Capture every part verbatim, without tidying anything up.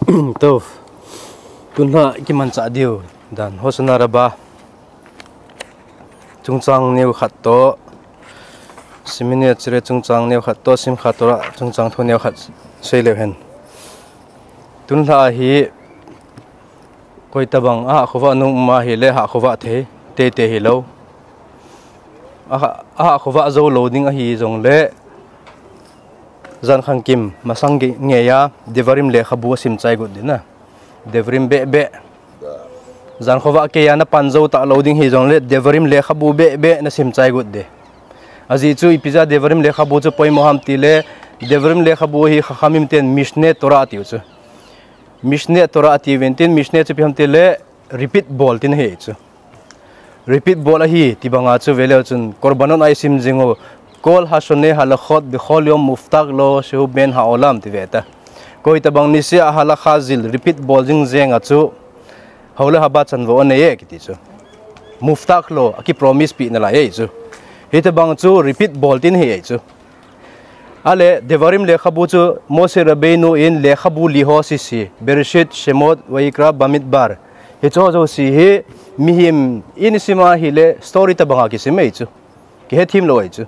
To, tunlha kimanchah diu dan Hosanna Rabbah chungchang neokhat toh, simini chire chungchang neokhat toh, Simchat Torah chungchang thu neokhat seileu hen. Tunlha hi koitabang ahahkhovah nom um ahile hahkhovah thei teitei hilou. Aha, ahahkhovah joulou ding ahi jongle, jankhang kim masang ge-, ngeiya Devarim lekhabu asimchai got ding ahi. Devarim beh beh. Jankhovah keiya napan jou talou ding hijongle Devarim lekhabu beh beh nasimchai got ding. Ajeh chu ipi jeh a Devarim lekhabu chu poimo ham tile, Devarim lekhabu hi Chachamim ten Mishneh Torah atiu chu. Mishneh Torah atiuvin tin, Mishneh chu ipi ham tile, repeat bol tina ahi chu. Repeat bol ahi tibanga chu veleu chun, Korbanot a isim jing u, Kol hashoneh halachot bechol yom muftach lo shehu ben haolam ti veta. Koitabang niseh a halakha jil repeat bol jing jenga chu, hao le haba chanvo anei e kiti chu. Muftach lo, akipromise peh nalai e chu. Hitobang chu repeat bol tina ahi chu. Ale, Devarim lekhabu chu Moshe Rabbeinu in lekhabu li ho sese, Bereshit, Shemot, Vayikra, Bamidbar. Hicheho jouse hi mihem in isim ahile story tobanga kisim ahi chu. Kihethem lou ahi chu.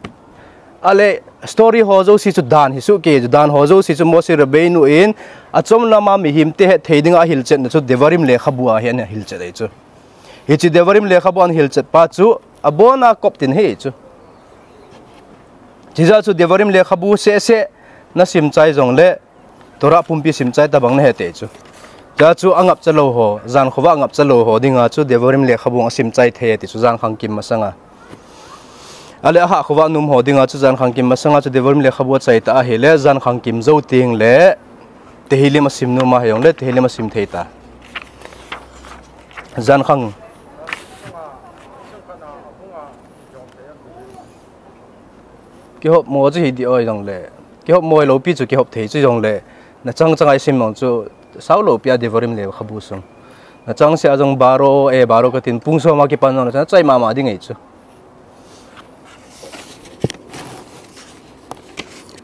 Ale, story ho jouse chu dan hi sohkei chu, dan ho jouse chu Moshe Rabbeinu in achom lama mihemte hetthei dinga ahilchetna chu Devarim lekhabu a hi ana hilchet ahi chu. Hiche Devarim lekhabu a ana hilchet pa chu abona kop tina ahi chu. Chijeh chun Devarim lekhabu seh seh nasimchai jongle Torah pumpi simchai tobang nahi tei chu. Chijeh chun angapcha lou ho, jankhovah angapcha lou ho dinga chu Devarim lekhabu asimchai thei ti chu jankhang kim masanga. Ale ahahkhovah nom ho dinga chu jankhang kim masanga chu Devarim lekhabu achaita ahile jankhang kim jou tengle Tehillim asim nom ahijongle Tehillim asim thei ta. Jankhang kihopmo chu hi ding ahi jongle, kihopmo lou pi chu kihop thei chu jongle, nachang changa isim jong chu saulou pi a Devarim lekhabu sung. Nachang seh a jong baro, eh, baro katin, pung som a kipan jong nachang chai mama ding ahi chu.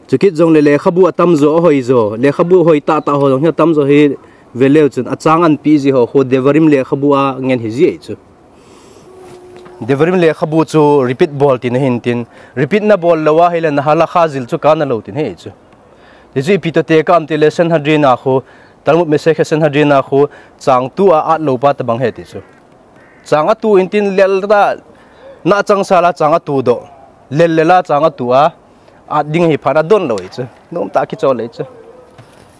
Chukit jongle lekhabu atamjo, ahoi jo, lekhabu hoi tahtah ho jong hi atamjo hi veleu chun, achang anpeh ji ho khu Devarim lekhabu a ngen hiji ahi chu. Devarim lekhabu chu repeat bol tina ahin tin, repeat nabol lou ahile nahalakha jil chu kana lou tina ahi chu. Hichu ipi toh tekah ham tile Sanhedrin a khu, Talmud Masekhet Sanhedrin a khu, chang tu a atlou pa tobang ahi ti chu. Chang atu intin lel ta, na changsal a chang atudoh, lel lel a chang atu a, at ding hi phat adon lou ahi chu. Nomtah kichol ahi chu.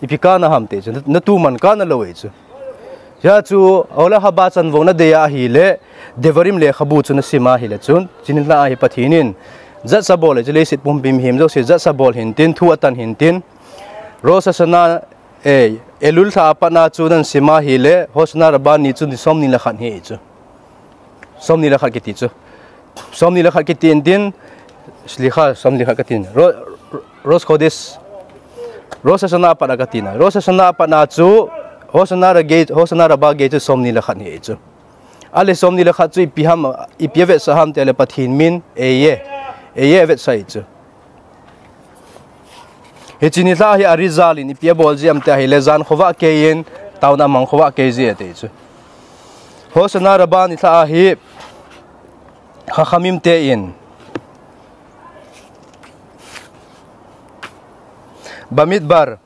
Ipi kana ham ti chu, natu man kana lou ahi chu. Hijeh chun, hao le haba chanvo nadei ahile, Devarim lekhabu chu nasim ahile chun, chuni lha ahi Pathen in judge abol ahi chu, leiset pumpi mihem jouse judge abol ahin tin, thu atan ahin tin, Rosh Hashanah, eh, Elul lha a patna chu nasim ahile, Hoshana Rabbah ni chu ni somni le khat ahi chu. Somni le khat kiti chu. Somni le khat kiti intin, slicha, somni le khat katin. Ro-, Rosh Chodesh, Rosh Hashanah a pat a katina. Rosh Hashanah a patna chu, Hoshana Ra gei, Hoshana Rabbah gei chu somni le khat ahi chu. Ale somni le khat chu ipi ham, ipi avetsah ham tile Pathen min, Ehyeh, Ehyeh avetsah ahi chu. Hiche ni lha hi Arizal in ipi abol ji ham ti ahile, jankhovah keiyin, taona mang khovah kei ji ati chu. Hoshana Rabbah ni lha hi Chachamim ten Bamidbar,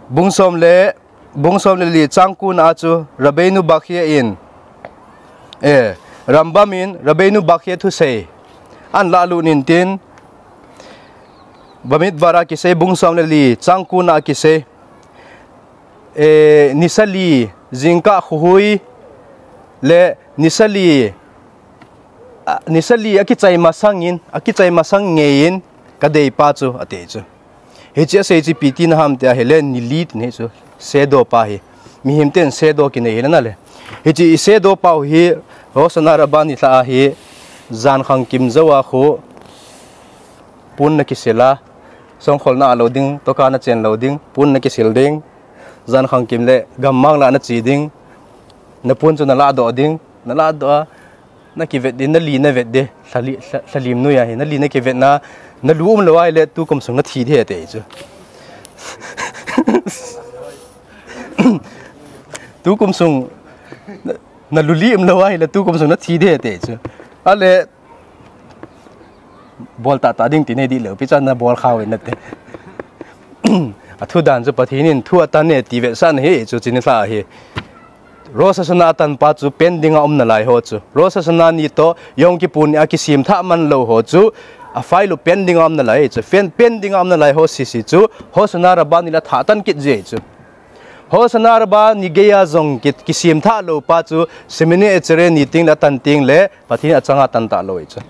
bung som le, bung som le li chang ko na a chu Rabbeinu Bachya in, eh, Rambam in Rabbeinu Bachya thusei ana lalut intin, Bamidbar a kisei bung som le li chang ko na a kisei, eh, nisa li jingkah khohui le nisa li, a, nisa li akichai masang in, akichai masang ngei in kadei pa chu ati chu. Hiche asei chu ipi tina ham ti ahile, ni li tina ahi chu, shadow pa hi. Mihem ten shadow kinei hina le. Hiche i shadow pa hi, Hoshana Rabbah ni lha ahi, jankhang kim jou a khu, pon nakisil a, songkholna a lou ding, toka nachen lou ding, pon nakisil ding, jankhang kim le, gammang lah a nache ding, napon chu naladoh ding, naladoh a, nakivet ding, nali navet ding, lhali-, lha-, lhalim noiya hi, nali nakivet na, nalu umlou ahile, tukum sung nathi ding ahi ti chu. Tukum sung na, na lu li umlou ahile tukum sung na thi ding ahi ti chu. Ale bol tah tah ding ti nei dihlou pi chu na bol khau in nate. Athu dan chu Pathen in thu atan e ti vetsahna ahi chu, chuni lha ahi. Rosh Hashanah atan pa chu pen dinga um nalai ho chu. Rosh Hashanah ni toh Yom Kippur ni a kisem thah man lou ho chu. Aphai lou pen dinga um nalai chu. Pen, pen dinga um nalai ho sese chu. Hoshana Rabbah ni la thah tan kit ji chu. Hoshana Rabbah ni geiya jong ki, kisem thah lou pa chu. Shemini Atzeret ni teng le atan teng le Pathen achanga tan talou chu.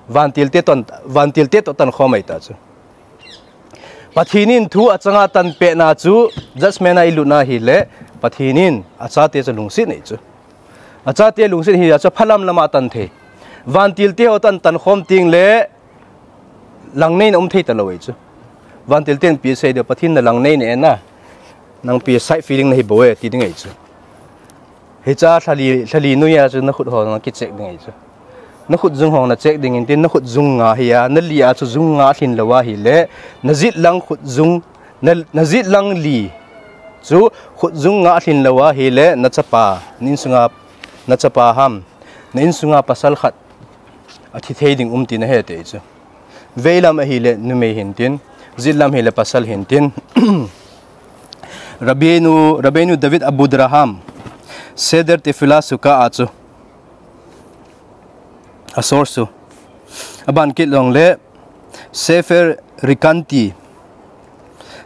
Vantil te toh, vantil te toh tan khom ahi ta chu. Pathen in thu achanga tan pehna chu judgment a i lutna ahile, Pathen in achate chu lungset nei chu. Achate lungset hi a chu phalam lama tan thei. Vantil te ho tan tan khom teng le lang nei na um thei talou ahi chu. Vantil ten pi sei ding, Pathen na lang nei na e na. Nang pi side feeling na hi bou e ti ding ahi chu. Hicha lhali, lhali noiya chu na khut ho na kicheck ding ahi chu. Na khut jung ho na check ding in tin na khut jung nga hi a, na li a chu jung nga lhin lou ahile, na jet lang khut jung, na, na jet lang li chu khut jung nga lhin lou ahile, na chapa, na insunga, na chapa ham, na insunga pasal khat athi thei ding um ti na he te chu. Veilam ahile numei hin tin, jet lam hile pasal hin tin. Rabbeinu, Rabbeinu David Abudarham, Seder Tefillah Sukkah a chu. A source chu. Aban kit long le, Sefer Recanati,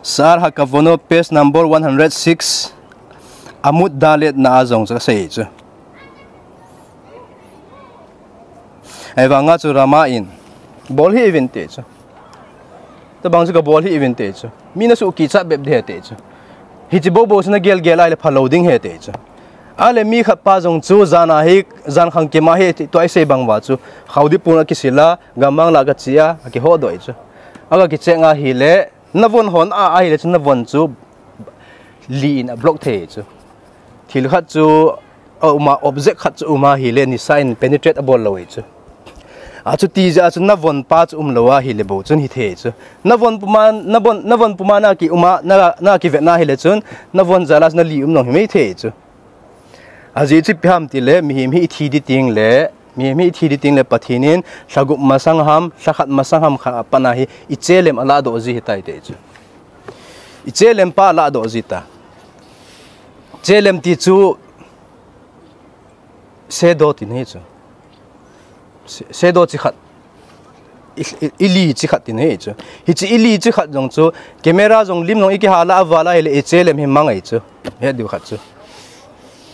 Sha'ar HaKavonot, page number one hundred six, Amud Dalet na a jong chu asei chu. Ahivanga chu Rama in, bol hih uvin te chu. Tabang chu ka bol hih uvin te chu. Mi na sukichat bep ding ahi te chu. Hichi bou bou chu na gel gel ahile phalou ding ahi te chu. Ale mi khat pa jong chu jan a hi, jan khang kima hi, tua i sei bang uva chu. Khaodip pung a kisil a, gammang lah a kache a, akihodoh ahi chu. Aga kicheck nga ahile, na von hon a, ahile chu na von chu li in a block thei chu. Thil khat chu, a um a, object khat chu um ahile, nisa in penetrate abol lou ahi chu. A chu ti jeh a chu na von pa chu umlou ahile bou chun hithei chu. Na von puma, na von, na von puma na ki um a, na, na kivet na ahile chun, na von jal a chu na li um jong hi mei thei chu. Ajeh chu ipi ham tile, mihem hi i thi ding teng le, mihem hi i thi ding teng le Pathen in, lha gup masang ham, lha khat masang ham khat a pat a hi, i chelem a ladoh ji ahitai te chu. I chelem pa ladoh ji ta. Chelem ti chu, shadow tina ahi chu. Shadow chi khat. I, i, i li chi khat tina ahi chu. Hichi i li chi khat jong chu, camera jong lim jong i kihala a val ahile i chelem hi mang ahi chu. Het diu khat chu.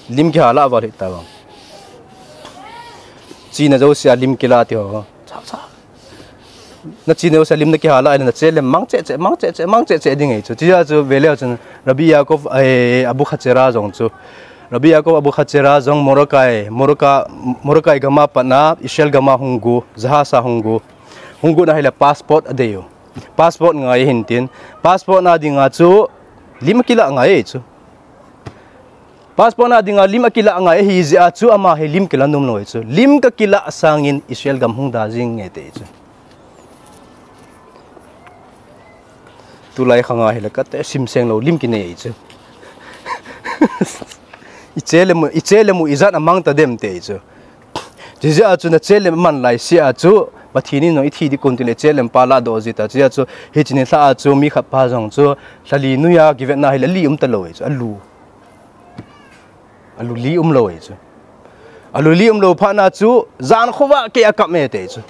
Lim kihala a val hi ta bang. China jouse a lim kila ti ho. Cha, cha. Na china jouse a lim na kihala ahile na chelem mang cheh cheh, mang cheh cheh, mang cheh cheh ding ahi chu. Chijeh a chu veleu chun Rabbi Yaakov, eh, Abuhatzeira jong chu. Rabbi Yaakov Abuhatzeira jong Morocco, Morocco, Morocco gam a pat a, Israel gam a hung gu, jahaz a hung gu. Hung gu na ahile passport adei u. Passport ngai ahin tin. Passport na dinga chu lim akilah ngai ahi chu. Passport na dinga lim akilah ngai ahi jeh a chu ama hi lim kila nom lou ahi chu. Lim ka kilah sangin Israel gam hung da jing nge te ahi chu. Tulai khang a hile kate simseng lou lim kinei ahi chu. I chelem u, i chelem u ijat a mang ta dem te ahi chu. Chijeh a chu na chelem man lai seh a chu, Pathen in jong i thi ding kon tile chelem pa ladoh ji ta. Chijeh a chu, hichi ni lha a chu, mi khat pa jong chu, lha li noiya kivet na ahile li um talou ahi chu, a lu. A lu li umlou ahi chu. A lu li umlou phat na chu, jan khovah kei a kap e te ahi chu.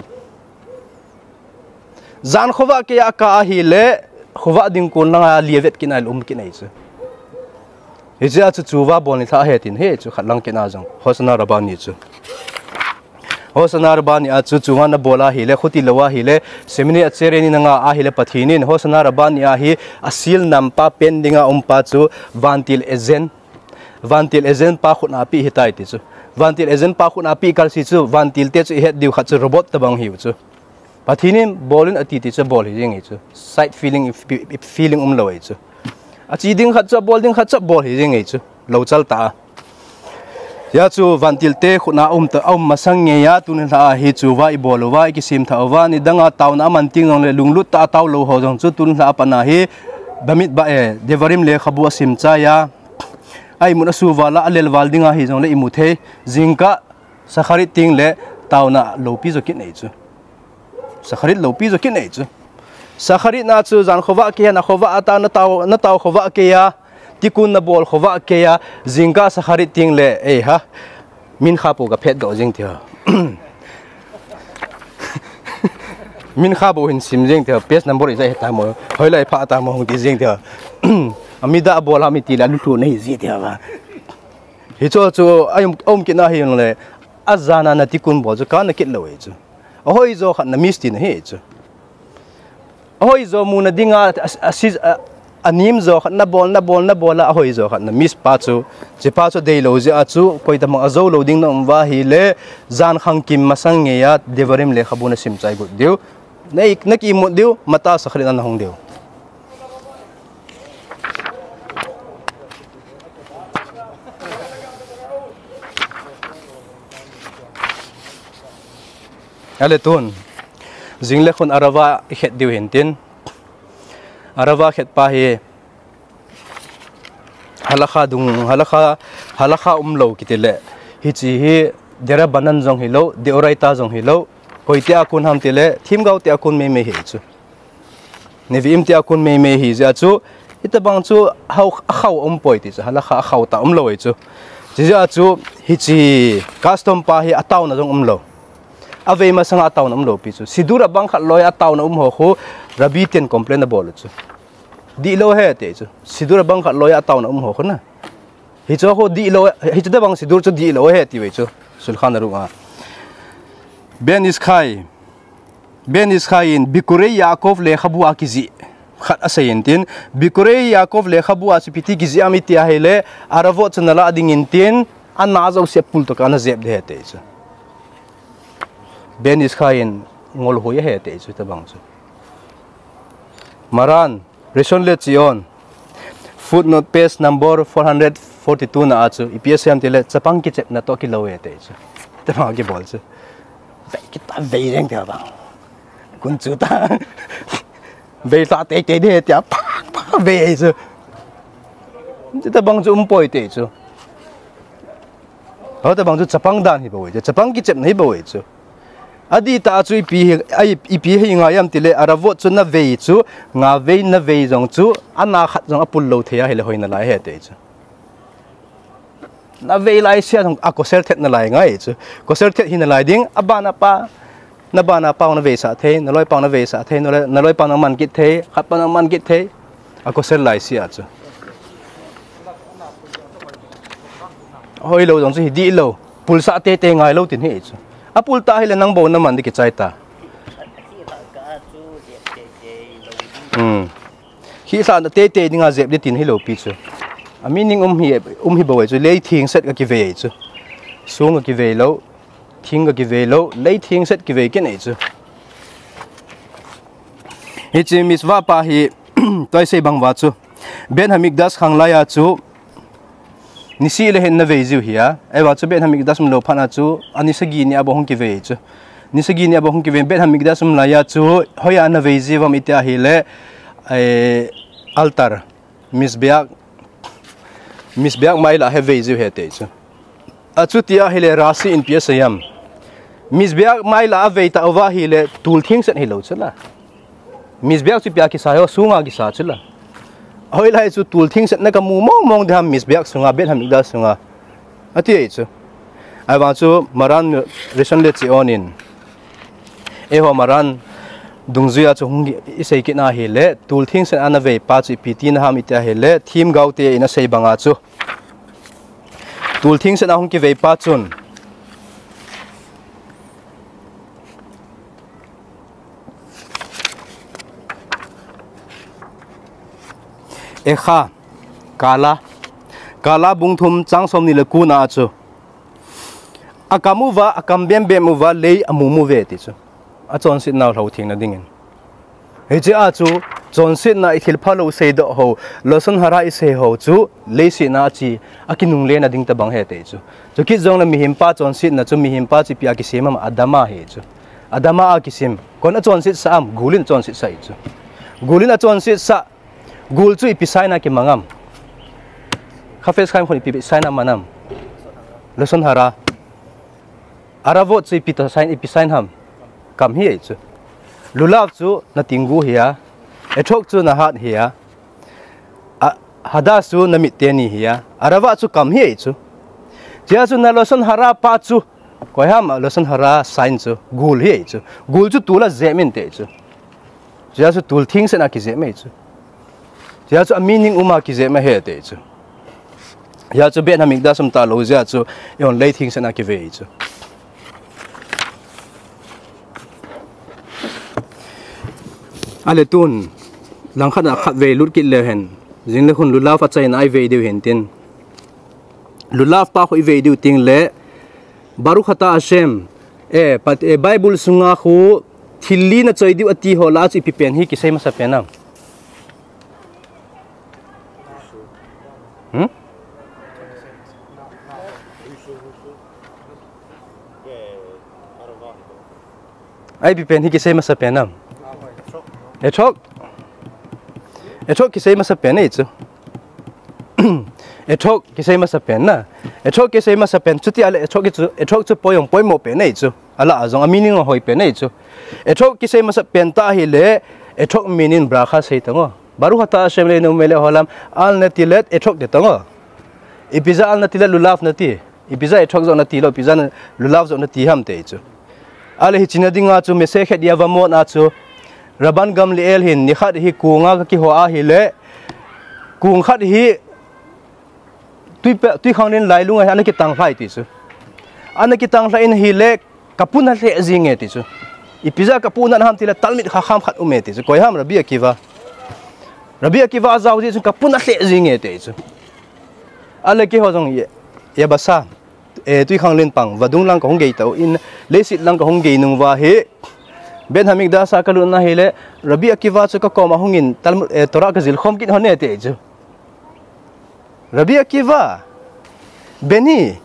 Jan khovah kei a kap ahile, khovah ding kon langa li avet kit na ahile um kit ahi chu. Hijeh a chu chuva bol ni lha ahi tin ahi chu khat lang kit na jong. Hoshana Rabbah ni chu. Hoshana Rabbah ni a chu chuva na bol ahile, khuti lou ahile, Shemini Atzeret ni na nga ahile Pathen in, Hoshana Rabbah ni a hi a seal nam pa pen dinga um pa chu vantil agent. Vantil agent pa khut a peh ahitai ti chu. Vantil agent pa khut a peh kal seh chu, vantil te chu i het diu khat chu robot tabang ahiu chu. Pathen in bol in ati ti chu bol hi jeng ahi chu. Side feeling, if, if feeling umlou ahi chu. Achi ding khat chu, abol ding khat chu, bol hi jeng ahi chu. Louchal tah a. Hijeh a chu vantil te khut a um ta, a um masang ngei a tuni lha a hi chuva i bol uva, i kisim tha uva, nidang a taona aman teng jong le lunglut tah a tao lou ho jong chu tuni lha a pat a hi Bamidbar, eh, Devarim lekhabu a sim chai a. a imut a suval a, a lelval ding ahi jongle imu thei. Jingkah Shacharit teng le taona loupi jo kit nei chu. Shacharit loupi jo kit nei chu. Shacharit na chu jan khovah kei a, na khovah a ta, na tao, na tao khovah kei a, tikkun na bol khovah kei a, jingkah Shacharit teng le, ei ha, Mincha pou ka phet doh jing tia. Mincha bou hin sim jing tia, page number ijat hita mo, hoilai pha ta mo hung ti jing tia. Amida bol ham iti le, luthu nei ji tia ba. Hicho chu, a um, a um kit na hi le, a jana na tikkun bol chu, ka na kit lou e chu. Ahoi jo khat na miss tina hi chu. Ahoi jo muna dinga, a, a, a, a nim jo khat na bol, na bol, na bol a, ahoi jo khat na miss pa chu. Hiche pa chu deilou jeh a chu, koitabang a jou lou ding na um uva ahile, jan khangkim masang ngei a, Devarim lekhabu na sim chai got diu. Na, na ki imut diu, mata Shacharit na na hung diu. Ale tun, jing le khun Arava i khet diu hin tin. Arava khet pa hi, halacha dung, halacha, halacha umlou kiti le. Hiche hi, derabanan jong hilou, deoraita jong hilou. Koi tia kun ham ti le, themgao tia kun meimei hi chu. Nevi'im tia kun meimei hi jeh a chu, hitabang chu hao, a khao um poi ti chu, halacha a khao ta umlou e chu. Hiche jeh a chu, hiche custom pa hi a taona jong umlou. A vei masang a taona umlou pi chu. Siddur abang khat loi a taona um ho khu, Rabbi ten complain a bol chu. Dihlou ahi ti chu. Siddur abang khat loi a taona um ho khu na. Hichu khu dihlou, hichu tabang siddur chu dihlou ahi ti ve chu. Shulchan Aruch a. Ben Ish Chai. Ben Ish Chai in Bikurei Yaakov lekhabu a kijih khat asei in tin, Bikurei Yaakov lekhabu a chu ipi ti kijih ham iti ahile, Aravot chu na lah ding in tin, ana jouse a pul tah a na jep ding ahi ti chu. Ben Ish Chai in ngol hoi ahi ti chu tabang chu. Maran, Rishon LeZion, footnote page number four hundred forty-two na a chu, ipi asei ham ti le, chapang kichepna toh kilou e ti chu. Tabang kibol chu. Vei kita vei jeng tia bang. Kun chu ta. Vei sa teitei ding tia, pa, pa, vei chu. Tabang chu um poi ti chu. Ho tabang chu chapang dan hi bou e chu. Chapang kichepna hi bou e chu. Adih tah a chu ipi hi, a, ipi hi ngai ham ti le, Aravot chu na vei chu, nga vei na vei jong chu, ana khat jong a pul lou thei ahile hoi nalai ahi ti chu. Na vei laise a jong a kosher thet nalai ngai chu. Kosher thet hi nalai ding, a ban a pa, na ban a pa na veisah thei, na loi pa na veisah thei, na loi, na loi pa na man kit thei, khat pa na man kit thei, a kosher laise a chu. Hoilou jong chu hi dihlou. Pulsah teitei ngailou tin hi chu. A pul ta hile nang bou na man ding kichai ta. Hmm. Hi sa na teitei dinga jep ding tin hilou pi chu. A meaning um hi, um hi bou e chu. Lei thengset ka kivei e chu. Song ka kivei lou. Thing ka kivei lou. Lei thengset kivei kit e chu. Hiche mitzvah pa hi, tua isei bang uva chu. Beit Hamikdash khang lai a chu, nisi le hin na vei jiu hi a. Ahivang chu Beit Hamikdash umlou phat a chu, ani sagi ni a bou hung kivei chu. Ni sagi ni a bou hung kivei, Beit Hamikdash um lai a chu, hoiya na vei jiu ham iti ahile, eh, altar, Mizbeach, Mizbeach mai lah a vei jiu ahi ti chu. Achuti ahile Rashi in ipi asei ham. Mizbeach mai lah a vei tauva ahile tul thengset hilou chu la. Mizbeach chu ipi a kisa ham, sunga kisa chu la. Hoilai chu tul thengsetna ka mu mong mong ding ham Mizbeach sunga, Beit Hamikdash sunga. Ati e chu. Ahivang chu Maran Rishon LeZion in. Eiho Maran dungjuia chu hung isei kit na ahile, tul thengset a na vei pa chu ipi tina ham iti ahile, themgao te in asei banga chu. Tul thengset a hung kivei pa chun. Echa, Kala. Kala bung thum chang som ni le ko na a chu. Akam uva, akam bem bem uva, lei amu mu uve ti chu. Achonsetnau lhou thengna dingin. Hiche a chu, chonsetna i thilpha lou seidoh ho, lashon hara i sei ho chu, leiset a chu, akinungle na ding tabang ahi ti chu. Chukit jongle mihem pa chonsetna chu, mihem pa chu ipi a kisem ham, Adama ahi chu. Adama a kisem. Koin achonset sah ham, gul in achonset sah ahi chu. Gul in achonset sah, gul chu ipi sign a kimang ham. Chafetz Chaim khun ipi sign a man am? Lashon hara. Aravot chu ipi to sign, ipi sign ham? Kam hi ei chu. Lulav chu natinggu hi a. Etrog chu nahat hi a. A, hadash chu namit teni hi a. Arava chu kam hi ei chu. Chea chu na lashon hara pa chu. Koi ham a lashon hara sign chu. Gul hi ei chu. Gul chu tula jep in te chu. Chea chu tul thingset a kijep mai chu. Chea chu a meaning um a kijep mai he te chu. Chea chu Beit Hamikdash um talou jeh chu, eihon lei thingset a kivei chu. Ale tun, langkhat a khatvei lut kit leu hen. Jing le khun lulav achaina a ivei diu hen tin. Lulav pa khu ivei diu ting le, Baruch ata Hashem, eh, pat, eh, Bible sunga khu thil li nachoi diu ati ho lah a chu ipi pen hi kisei masa pen am? Hmm? A ipi pen hi kisei masa pen am? Etrog. Etrog kisei masa pen ei chu. Etrog kisei masa pen na. Etrog kisei masa pen chuti ale etrog chu, etrog chu poimo, poimo pen ei chu. Alah a jong a meaning ahoi pen ei chu. Etrog kisei masa pen ta hile, etrog meaning bracha sei tang o. Baruch ata Hashem Eloheinu melech haolam, al netilat etrog ti tang o. Ipi jeh a al netilat lulav nati. Ipi jeh a etrog joh nati lou, ipi jeh a lulav joh nati ham te chu. Ale hiche na dinga chu Masechet Yevamot a chu. Rabban Gamliel hin nikhat hi kong a kakiho a hile. Kong khat hi twi pe, twikhanglen lailung a hi ana kitang lhai ti chu. Ana kitang lhai in hile kapun alheh jing e ti chu. Ipi jeh a kapun a ham tile Talmid Chacham khat um e ti chu. Koi ham? Rabbi Akiva. Rabbi Akiva ajao jeh chun kapun alheh jing e ti chu. Ale keiho jong ye, yabasa. Eh, twikhanglen pang, vadung lang kahung gei tau in, leiset lang kahung gei nung uva hi, Beit Hamikdash a kalut na hile, Rabbi Akiva chu kakom a hung in, Talmud, eh, Torah kajil khom kit hon e ti chu. Rabbi Akiva, Beni,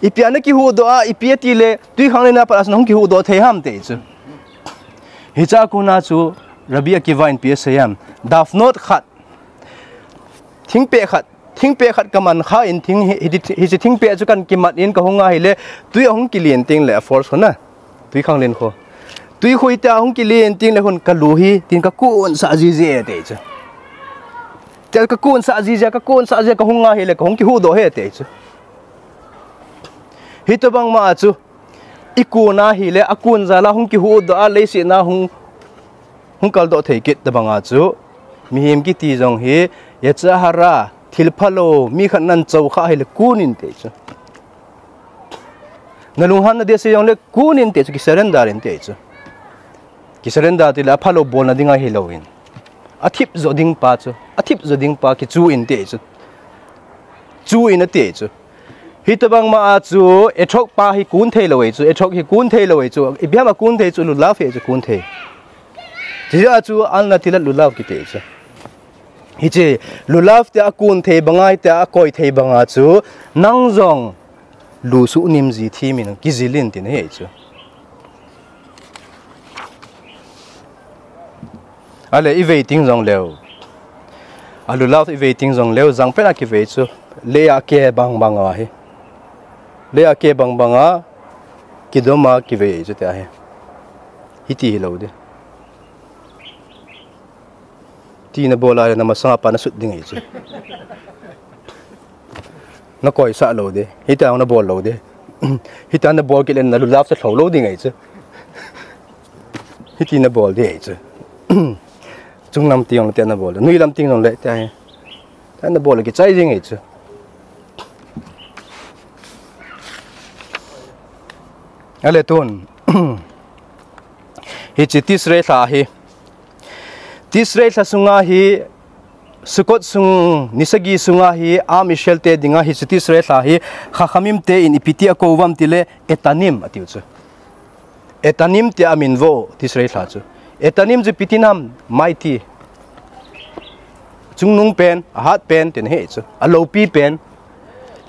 ipi a nakihuhdoh a, ipi ati le, twikhanglen a pat a chu nahung kihuhdoh thei ham ti chu. Hiche a kona chu, Rabbi Akiva in ipi asei ham, Dafnot khat, thingpeh khat, thingpeh khat kaman kha in thing hi, hi, hiche thingpeh chu kan kimat in kahung a hile, twi ahung kilen teng le a force ho na. Twikhanglen khu. Twi khu hitia ahung kilen teng le khun kalu hi, tin kakonsah jiji e ti chu. Tia kakonsah jiji, kakonsah jiji kahung a hile, kahung kihuhdoh e ti chu. Hitobang ma chu, ikon a hile, akon jal a hung kihuhdoh a, leiset na hung, hung kaldoh thei kit tobang a chu. Mihem kiti jong hi, yetzer hara, thil phalou, mi khat nan chou kha hile, kon in ti chu. Nalunghan nading asei jongle kon in ti chu, kisurrender in ti chu. Kisurrender tile aphalou bolna dinga hilou in. Athip jo ding pa chu, athip jo ding pa kichu in ti chu. Chu in ati chu. Hitobang ma a chu, etrog pa hi kon thei lou e chu, etrog hi kon thei lou e chu, ipi ham a kon thei chu, lulav hi chu kon thei. Chujeh a chu, al netilat lulav kiti chu. Hiche, lulav tia akon thei banga, tia akoi thei banga chu, nang jong, lu suhnim ji thim in kijil in tin ahi chu. Ale ivei teng jongleu. A lulav ivei teng jongleu, jangpen a kivei chu. Lei a ke bang bang a hi. Lei a ke bang bang a, kidom a kivei chu tia hi. Hiti hilou di. Ti nabol a le namasang a pa nasut ding ahi chu. Nakoisah lou di. Hitia nabol lou di. Hitia nabol kit le nalulav chu lhou lou ding ahi chu. Hiti nabol di ahi chu. Chunglam teng le tia nabol. Nuilam teng jongle tia hi. Tia nabol le kichai ding ahi chu. Ale tun. Hiche Tishrei lha hi. Tishrei lha sunga hi, Sukkot sung, ni sagi sunga hi, Am Israel te dinga hiche Tishrei lha hi, Chachamim te in ipi ti akou uvam tile, Etanim atiu chu. Etanim tia amin vo, Tishrei lha chu. Etanim chu ipi ti nam, mighty. Chungnung pen, ahat pen, tin ahi chu. Aloupi pen.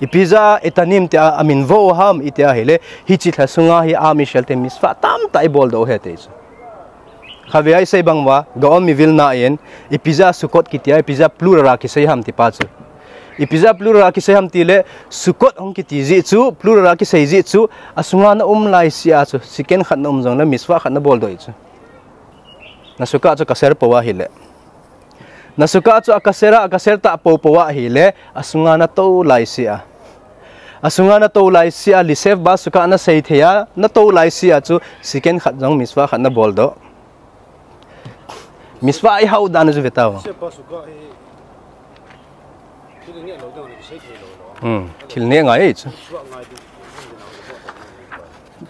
Ipi jeh a Etanim tia amin vo ham iti a hile, hiche lha sunga hi Am Israel te mitzvah tamtah ibol doh u ahi ti chu. Khatvei a isei bang uva, Gaon Mivilna in, ipi jeh a Sukkot kitia, ipi jeh a plural a kisei ham ti pa chu. Ipi jeh a plural a kisei ham tile, Sukkot hung kiti jeh chu, plural a kisei jeh chu, asunga na um laisea chu, second khat na um jongle, mitzvah khat na boldoh chu. Na sukkah chu kasher pou ahile. Na sukkah chu akasher a, akasher tah pou pou ahile, asunga na tou laisea. Asunga na tou laisea, Lisef ba sukkah na sei thei a, na tou laisea chu, second khat jong mitzvah khat na boldoh. Mitzvah i hau dan chu ve tau. Lisef ba sukkah hi thil neh lou ding, thil neh ngai chu.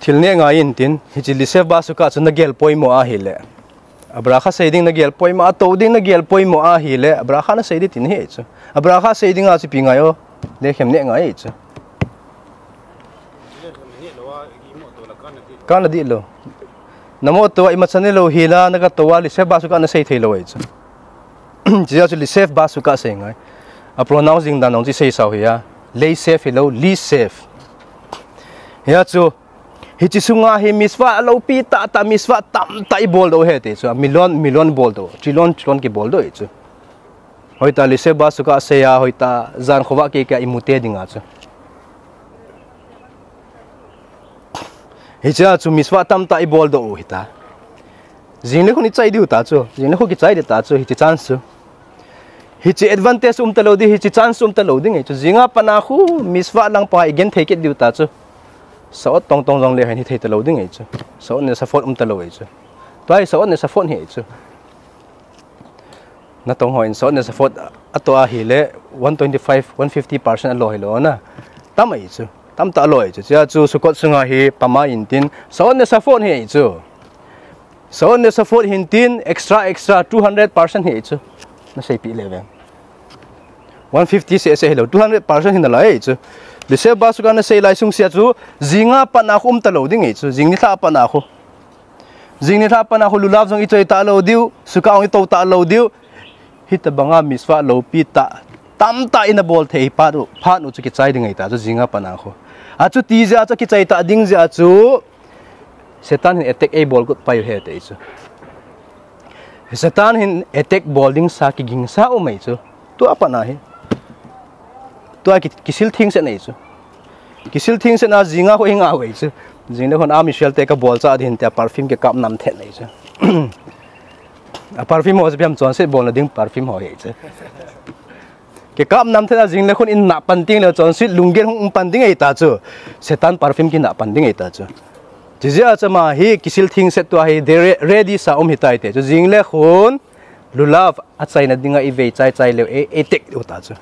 Thil neh ngai intin, hiche Lisef ba sukkah chu na gel poimo ahile. A bracha sei ding na gel poimo, a tou ding na gel poimo ahile, a bracha na sei ding tin ahi chu. A bracha sei ding a chu ipi ngai o, lekhem neh ngai chu. Kana dih lou. Na mo tou a imacha neh lou hi la, na ka tou a Lisef ba sukkah na sei thei lou ahi chu. Chujeh chu Lisef ba sukkah sei ngai. A pronoun jing dan jong chu sei sao hi a. Lisef hilou, Lisef. Hia chu, hiche sunga hi mitzvah loupi tah tah, mitzvah tamtah i boldoh u ahi ti chu. A million, million boldoh, trillion, trillion kiboldoh ahi chu. Hoitah Lisef ba sukkah sei a, hoitah jan khovah kei kei a i mu tei ding a chu. Hichea chu mitzvah tamtah i boldoh u hita. Jing le khun i chai diu ta chu, jing le khun kichai ding ta chu, hiche chance chu. Hiche advantage um talou ding, hiche chance um talou ding ahi chu. Jing a pat a khu mitzvah lang pa i genthei kit diu ta chu. Sa'ot tong tong jong le hin hithei talou ding ahi chu. Sa'ot Nesafot um talou ahi chu. Tua hi Sa'ot Nesafot hi ahi chu. Natong ho in Sa'ot Nesafot a toh ahile one twenty five, one fifty percent alo hilou na. Tam ahi chu. Tamtah alo ahi chu. Chujeh chu Sukkot sunga hi pama intin Sa'ot Nesafot hi ahi chu. Sa'ot Nesafot hintin extra, extra two hundred percent hi ahi chu. Na seipeh le veng. One fifty seh seh hilou, two hundred percent hi nalai ahi chu. Lisef ba sukkah na sei lai sung sea chu, jing a pat a khu um talou ding ahi chu. Jing nilhah a pat a khu. Jing nilhah a pat a khu lulav jong i choi talou diu, sukkah jong i tou talou diu. Hitobang a mitzvah loupi tah, tamtah i na bol thei phat u, phat u chu kichai ding ahi ta chu jing a pat a khu. Achuti jeh a chu kichai tah ding jeh a chu, Satan hin attack ei bol got pai u ahi ti chu. Satan hin attack bol ding sa kiging sa um ahi chu. Tua pat a hi. Tua ki, kisil thengset ahi chu. Kisil thengset a jing a khu i ngah u ahi chu. Jing le khun a Michelle te ka bolcha ding tin tia perfume kikap nam thet ahi chu. A perfume ho chu ipi ham, chonset bolna ding perfume ho ahi chu. Kikap nam thet a jing le khun i nah pan ding le chonset lunggel hung um pan ding ahi ta chu. Satan perfume kinah pan ding ahi ta chu. Chujeh a chu ama hi kisil thengset tua hi de re-, ready sa um hitai ti chu. Jing le khun lulav achaina ding a i vei chai chai leu e, ei tek u ta chu.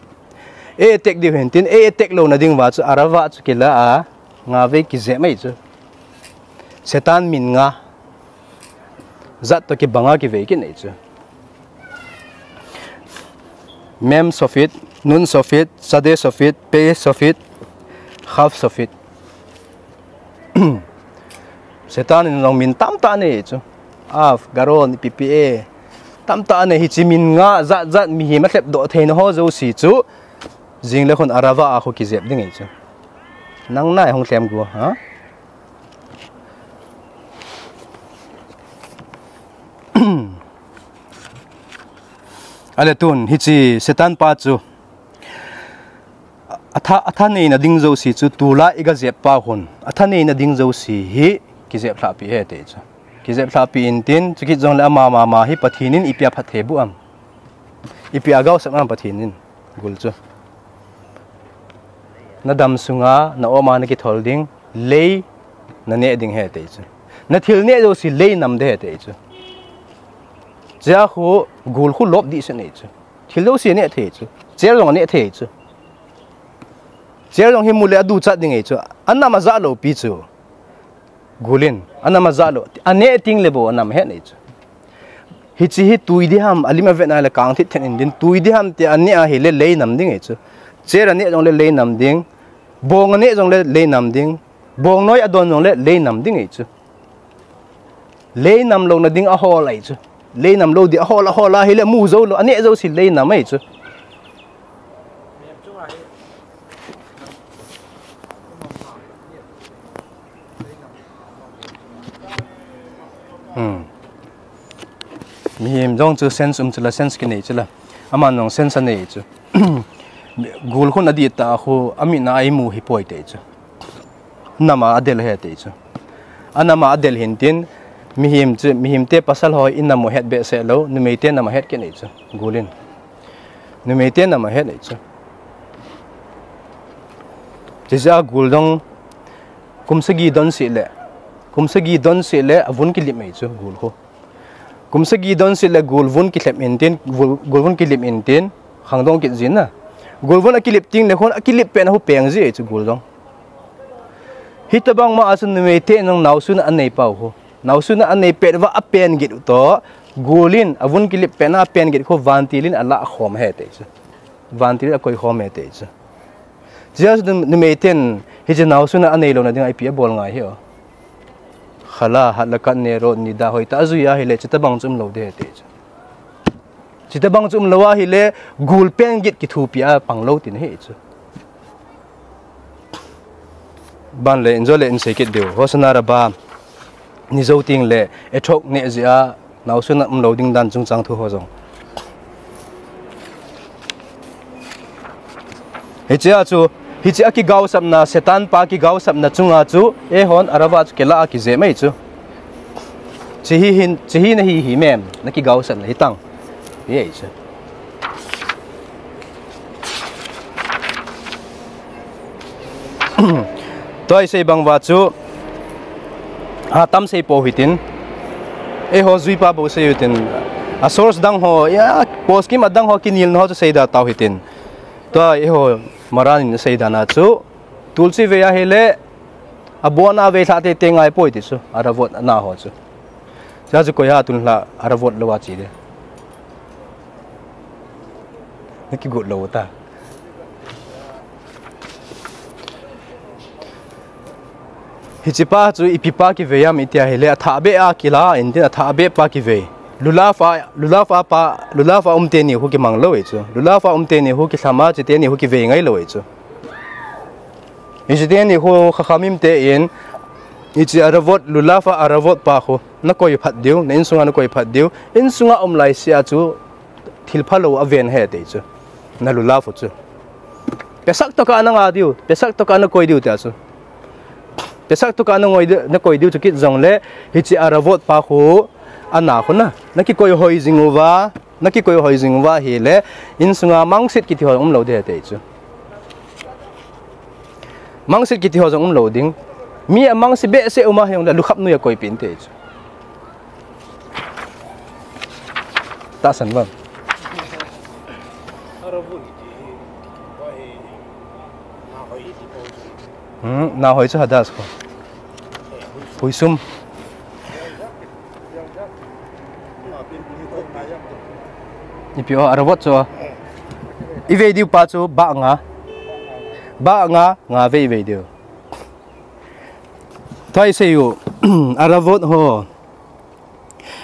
Ei tek diu hintin, ei tek louna ding uva chu arava chu kila a, nga vei kijep mai chu. Satan min nga jat toh kibang a kivei kit ahi chu. Mem sofit, nun sofit, sade sofit, pe sofit, kaf sofit. Satan in jong min tamtah anei chu. Af, Garon, P P A. Tamtah anei, hiche min nga jat jat mihem alhep doh theina ho jouse chu. Jing le khun arava a khu kijep ding ahi chu. Nang nai hung lhem gu, ha? Ale tun, hiche Satan pa chu. Atha, athaneina ding jouse chu tulai i gajep pa hun. Athaneina ding jouse hi kijep lhahpi ahi ti chu. Kijep lhahpi intin, chukit jongle ama mama hi Pathen in ipi a phatthei boh am. Ipi a gaosap am Pathen in. Gul chu. Na dam sunga, na oma na kithol ding, lei na neh ding ahi ti chu. Na thil neh jouse lei nam ding ahi ti chu. Chea khu, gul khu lop dih se nei chu. Thil jouse neh thei chu. Chair jong neh thei chu. Chair jong hi mu le aduchat ding ahi chu. Anam ajah lou pi chu. Gul in, anam ajah lou. Aneh ting le bou anam ahet nei chu. Hiche hi tui ding ham, alim avet na le kang thit then in din, tui ding ham ti aneh ahile lei nam ding ahi chu. Chair aneh jongle lei nam ding. Bong aneh jongle lei nam ding. Bong noi adon jongle lei nam ding ahi chu. Lei nam louna ding ahol ahi chu. Lei nam lou ding ahol, ahol ahile mu jou lou, aneh jouse lei nam ahi chu. Hmm. Mihem jong chu sense um chu la, sense kinei chu la. Aman jong sense anei chu. Gul khun adih ta khu, amin a imu hi poi te chu. Nam a adel he te chu. Anam a adel hin tin, mihem chu, mihem te pasal ho inam u het behseh lou, numei te nam a het kit nei chu. Gul in. Numei te nam a het nei chu. Chijeh a gul dong, kum sagi don sih le, kum sagi don sih le, avun kilip mei chu, gul khu. Kum sagi don sih le gul vun kilep in tin, gul, gul vun kilip in tin, khangdong kit jin na. Gul vun akilip ting le khun akilip pen a hu peng ji chu gul dong. Hitobang ma a chu numei te nang naosun a anei pau hu. Naosun a anei pet uva apen git u to. Gul in avun kilip pen a apen git khu vantil in ala khom he te chu. Vantil a koi khom e te chu. Chijeh a chu numei ten, hiche naosun a anei louna dinga ipi abol ngai hi o. Khala, hat le kat, ne ro, ni da hoi ta, ajui a hile, chutobang chu um lou de te chu. Chutobang chu um lou a hile, gul pen git kithupi a pang lou tin hi chu. Ban le, injo le, insei kit diu. Hosanna Rabbah. Ni jou ting le, Etrog neh jeh a, naosun a um lou ding dan chungchang thu ho jong. Hiche a chu, hiche a kigaosapna, Satan pa kigaosapna chunga chu, eihon, Aravot chu kila a kije mai chu. Chehi hin, chehi na hi hi mem, na kigaosapna hi tang. Hi ei chu. Tua isei bang uva chu, a tam sei pou hitin. Eiho juipa bou sei u hitin. A source dang ho, ya, poskim adang ho kinelna ho chu seida tau hitin. Tua eiho Maran in seida na chu. Tulsi vei a hile, abon a vei lha teitei ngai poi ti chu. Aravot na ho chu. Chua chu koi ha tun lha Aravot lou a chi de. Na kigot lou ta. Hiche pa chu ipi pa kivei am itia hile, athah beh a kila, intin athah beh pa kivei. Lulav a, lulav a pa, lulav a um teni khu kimang lou e chu. Lulav a um teni khu kilham a, chuteni khu kivei ngai lou e chu. Hiche teni khu Chachamim te in, hiche Aravot, lulav a Aravot pa khu, na koi phat diu, na insunga na koi phat diu, insunga um lai sia chu, thil phalou aven he te chu. Na lulav u chu. Pesach tokah na nga diu, Pesach tokah na koi diu tia chu. Pesach tokah na ngoi diu, na koi diu chu kit jongle, hiche Aravot pa khu, ana khu na, na kikoi hoi jing uva, na kikoi hoi jing uva hile, insunga mangsit kiti ho um lou de te chu. Mangsit kiti ho jong um lou ding. Mi amangsit behseh um a hijongle lukhap noi a koipeh inte chu. Tahsan vang. Hmm, na hoi chu Hadash ko. Huisum. Ipi o, Aravot chu. I vei diu pa chu ba nga. Ba nga, nga vei vei diu. Tua isei u, Aravot ho.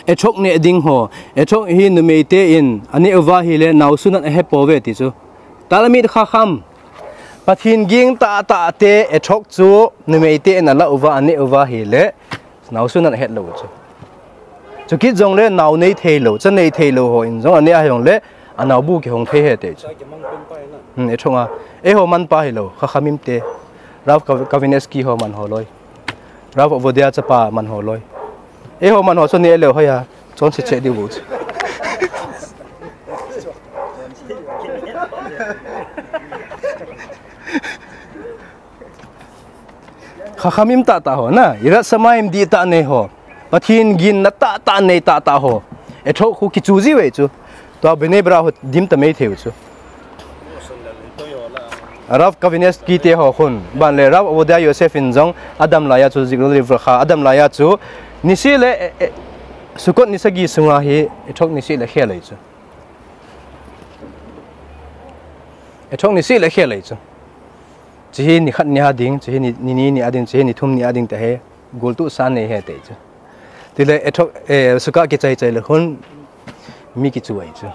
Etrog neh ding ho. Etrog hi numei te in, aneh uva hile, naosun a ahe pouve ti chu. Talmid Chacham. Pathen ging tahtah te, Etrog chu, numei te in ala uva, aneh uva hile. Naosun a ahet lou chu. Chukit jongle nao nei thei lou, cha nei thei lou ho in jong aneh a jongle, anao bu kihong thei he te chu. Hmm, Etrog a. Eiho man pa hilou, Chachamim te. Rav Kav-, Kaveninsky ho man ho loi. Rav Ovadia chapa man ho loi. Eiho man ho chu neh leu hoi a. Chonse che diu bu chu. Chachamim tahtah ho na, Yirat Shamayim dihtah nei ho. Pathen ginna tahtah nei tahtah ho. Etrog khu kichu jiu ve chu. Tua Bnei Brak ho dim ta mai thei u chu. Rav Kaveninsky te ho khun. Ban le Rav Ovadia Yosef in jong adam laiya chu, Zichrono Livracha, adam laiya chu. Nisi le, e, e, Sukkot ni sagi sunga hi, Etrog nisi le khel ei chu. Etrog nisi le khel ei chu. Chehi ni khat ni a ding, chehi ni, ni ni ni a ding, chehi ni thum ni a ding te he, gul tu sa nei he te chu. Tile Etrog, eh, Sukkah kichai chai le khun mi kichu ei chu.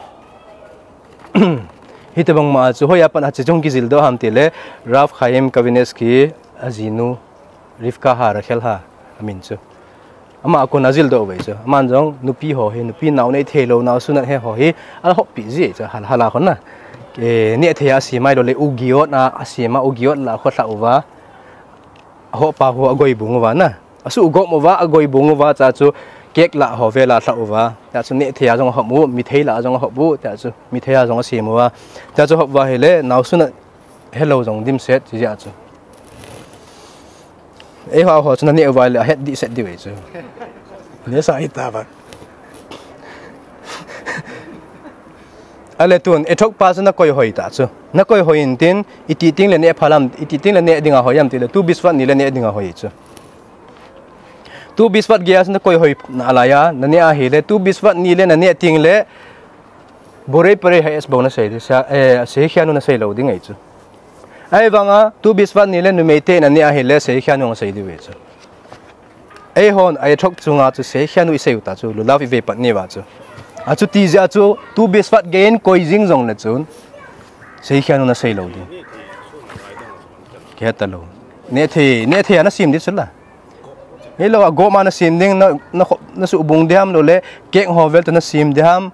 Hitobang ma chu hoi a pat a che chung kijil doh ham tile Rav Chaim Kaveninsky ajinu Rivka ha Rachel ha amin chu. Ama a kon a jil doh ve chu. Aman jong nupi ho hi, nupi nao nei thei lou, naosun a he ho hi, ala hop pi ji chu, hal-, hala khon na. Eh, nehthei a asem a ahilou le ugiot a asem a, ugiot la kho lha uva. Ahopa ho agoi bung uva na. Asu ugom uva, agoi bung uva, chua chu cake la ho vela lha uva. Chua chu nehthei a jong ahop u, mithei la jong ahop u, chua chu mithei a jong asem uva. Chua chu hop uva ahile, naosun a helou jong dimset, chujeh a chu. Eiho ho chu naneh uva ahile, ahet dihset diu ahi chu. Nehsa hita uva. Ale tun, ethok pa chu nakoi hoi ta chu. Nakoi hoi intin, iti ting le neh phalam, iti ting le neh dinga hoi ham tile, two biswat ni le neh dinga hoi chu. Two biswat gei a chu nakoi hoi nalai a, naneh ahile, two biswat ni le naneh ting le, Borei Parei Highest bou nasei, sa, eh, seikhia nu nasei lou ding ahi chu. Ahivanga, two biswat ni le numei te naneh ahile, seikhia nu nasei diu ahi chu. Eihon, ethok chunga chu seikhia nu isei u ta chu, lulav ivei pat ni uva chu. Achuti jeh a chu, two biswat gei in koi jing jong le chun, seikhia nu nasei lou ding. Kihe talou. Nehthei, nehthei a nasem ding chu la. Hilou, agom a nasem ding, na, na, nasubung ding ham lou le, cake ho vel toh nasem ding ham,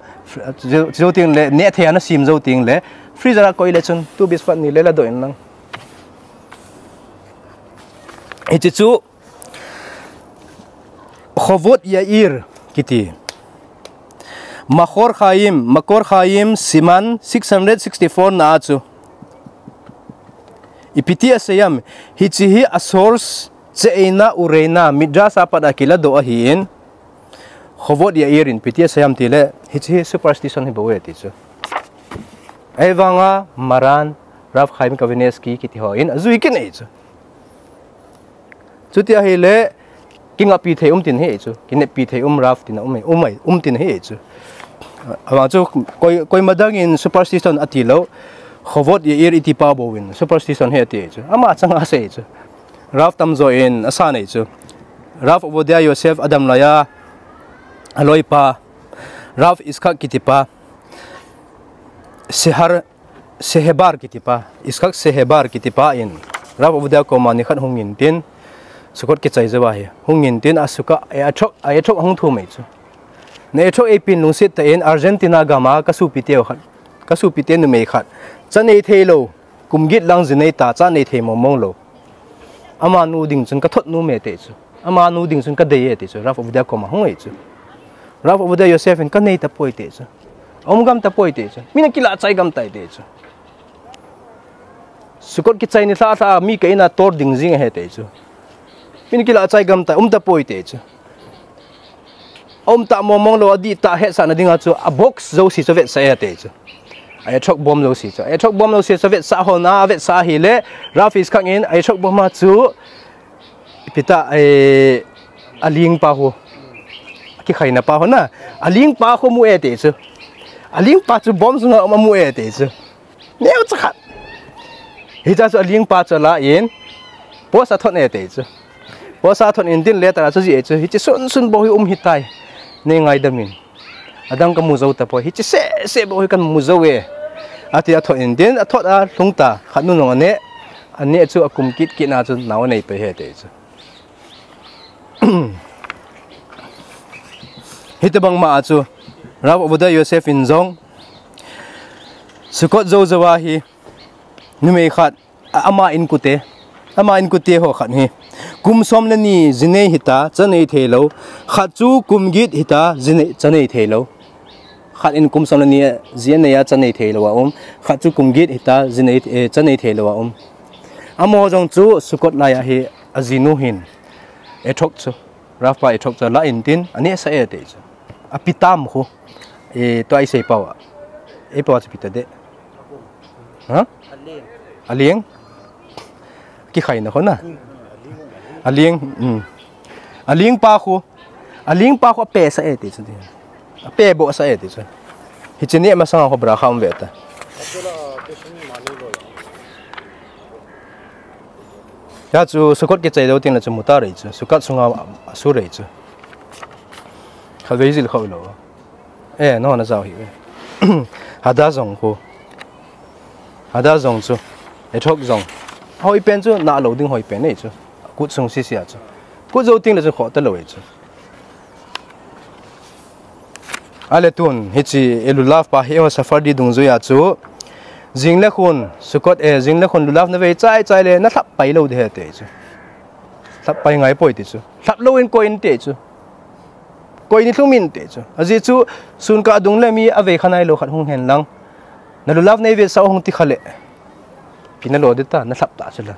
jou, jou ting le, nehthei a nasem jou ting le, freezer a koi le chun, two biswat ni le ladoh in lang. Hiche chu, Chovot Yair kiti. Makor Chaim, Makor Chaim, siman six hundred sixty-four na a chu. Ipi ti asei ham, hiche hi a source, cheina, ureina, Midrash a pat a kiladoh ahin, Chovot Yair in ipi ti asei ham tile, hiche hi superstition hi bou ahi ti chu. Ahivanga Maran, Rav Chaim Kanievsky kiti ho in, ajui kit ahi chu. Chuti ahile, kingappi thei um tin ahi chu, kineppi thei um Rav tin a um ahi, um ahi, um tin ahi chu. Avang chu, koi, koima dang in superstition ati lou, Chovot Yair iti pa bou in, superstition ahi ati chu. Ama changa asei chu. Rav tamjo in, asan ahi chu. Rav Ovadia Yosef adam laiya, aloipa, Rav Yitzchak kiti pa, Sehar, Sehebar kiti pa, Yitzchak Sehebar kiti pa in, Rav Ovadia koma nikhat hung in tin, Sukkot kichai jou ahi. Hung in tin, a Sukkah, eh, ethok, a ethok ahung thum ahi chu. Na ethok eipeh in lungset tah in, Argentina gam a, kasopi te khat, kasopi te numei khat. Cha nei thei lou, kum get lang ji nei ta, cha nei thei mong mong lou. Amanu ding chun kathot nom e ati chu. Amanu ding chun kadei e ati chu. Rav Ovadia koma hung ahi chu. Rav Ovadia Yosef in kanei tapoi ati chu. Aum gam tapoi ati chu. Min akilah chai gam tai ati chu. Sukkot kichai nilhah lhah a mi ka in a tor ding jing ahi ati chu. Min akilah chai gam tai, um tapoi ati chu. Aum tah mong mong lou, adih tah hetsahna dinga chu, a box jouse chu avetsah e ati chu. A ethok bom jouse chu. A ethok bom jouse chu avetsah hon a, avetsah ahile, Rav Yitzchak in, a ethok bom a chu, ipi ta, eh, aling pa ho. Kikhaina pa ho na. Aling pa ho amu e ati chu. Aling pa chu bom sunga amu e ati chu. Neocha khat. Hichea chu aling pa chu ala in, post a athot e ati chu. Post a athot in tin letter a chu ajih e chu. Hiche sun sun bou hi um hitai. Nei ngaidam in. Adang kamu jou tapoi. Hiche seh seh bou hi kamu jou e. Ati athot in tin, athot a lhung ta. Khat nu jong ane. Ane chu akum kit kit na chu nao anei pai e ati chu. Hitobang ma a chu, Rav Ovadia Yosef in jong, Sukkot jou jou a hi, numei khat, a, ama inkote, ama inkote ho khat hi, kum som le ni ji nei hita, cha nei thei lou, khat chu kum get hita, ji nei, cha nei thei lou. Khat in kum som le ni ji anei a cha nei thei lou a um, khat chu kum get hita, ji nei, eh, cha nei thei lou a um. Amaho jong chu Sukkot laiya hi ajinu hin, ethok chu, Rav pa ethok chu ala in tin, anehsah e ati chu. Api tam khu, eh, tua isei pau a. Ei pau a chu ipi ta de. Ha? Aling. Kikhaina khu na. Aling, um. Aling pa khu. Aling pa khu apesah e ati chu. Apebohsah e ati chu. Hiche neh masanga khu bracha um ve ta. Hia chu Sukkot kichai jou teng le chu mutar ahi chu. Sukkot sunga asur ahi chu. Khatvei jil khou lou. Eh, nahon najao hih e. Hada jong khu. Hada jong chu. Ethok jong. Hoi pen chu, nalou ding hoi pen ahi chu. Kut sung sisia chu. Kut jou teng le chu khoh talou ahi chu. Ale tun, hiche Elulav pa hi eiho Sephardi dungjuia chu. Jing le khun, Sukkot e, jing le khun lulav na vei chai chai le, na lhap pai lou ding ahi ti chu. Lhap pai ngai poi ti chu. Lhap lou in koi in ti chu. Koi in lhum in ti chu. Ajeh chu, sun kah dung le mi avei kha nailou khat hung hen lang. Na lulav nei vetsah hung ti kha le. Ipi na lo ding ta, na lhap ta chu la.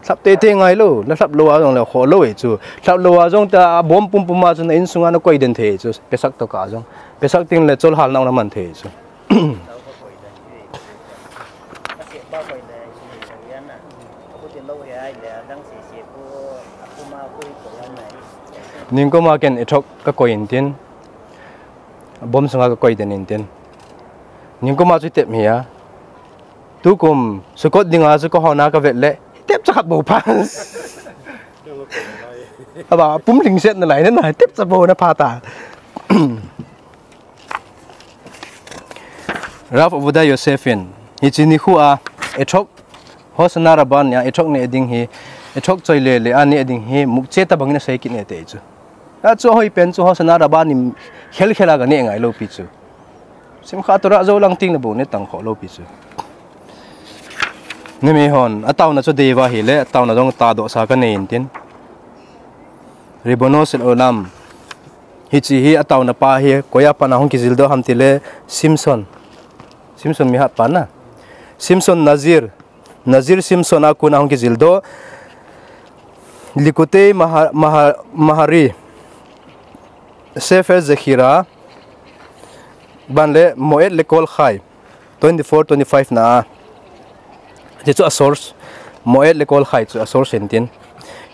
Lhap teitei ngai lou, na lhap lou a jong le kho lou e chu. Lhap lou a jong ta a bom pum pum a chu na insung a na koi den thei chu. Pesach toh kah jong. Pesach teng le cholhal na na man thei chu. Ningkum a ken etrog ka koi in tin. Bom sunga ka koi den in tin. Ningkum a chu tep hi a. Tukum, Sukkot dinga chu ka hon a ka vet le, tep cha khat bou pha. Aba, pum lhingset nalai na, tep cha bou na pha ta. Rav Avodah Yosef in, hiche nikho a, etrog, Hoshana Rabbah nia, etrog neh ding hi, etrog choi le le a neh ding hi, muktseh tabang in asei kit e ti chu. Achu ahoi pen chu Hoshana Rabbah ni khel khel a ka neh ngai lou pi chu. Simchat Torah jou lang teng le bou neh tang kho lou pi chu. Numei hon, ataona chu deiva hile, ataona jong tadoh sa ka nei in tin. Ribono shel olam. Hiche hi ataona pa hi, koi a pat na hung kijil doh ham ti le, Shimshon. Shimshon mi hat pa na. Shimshon Nazir. Nazir Shimshon a kon a hung kijil doh. Likutei Maha-, Maha-, Mahari. Sefer Zechira. Ban le Moed Lekol Chai. Twenty-four, twenty-five na a. Hichu a source. Moed Lekol Chai chu a source in tin.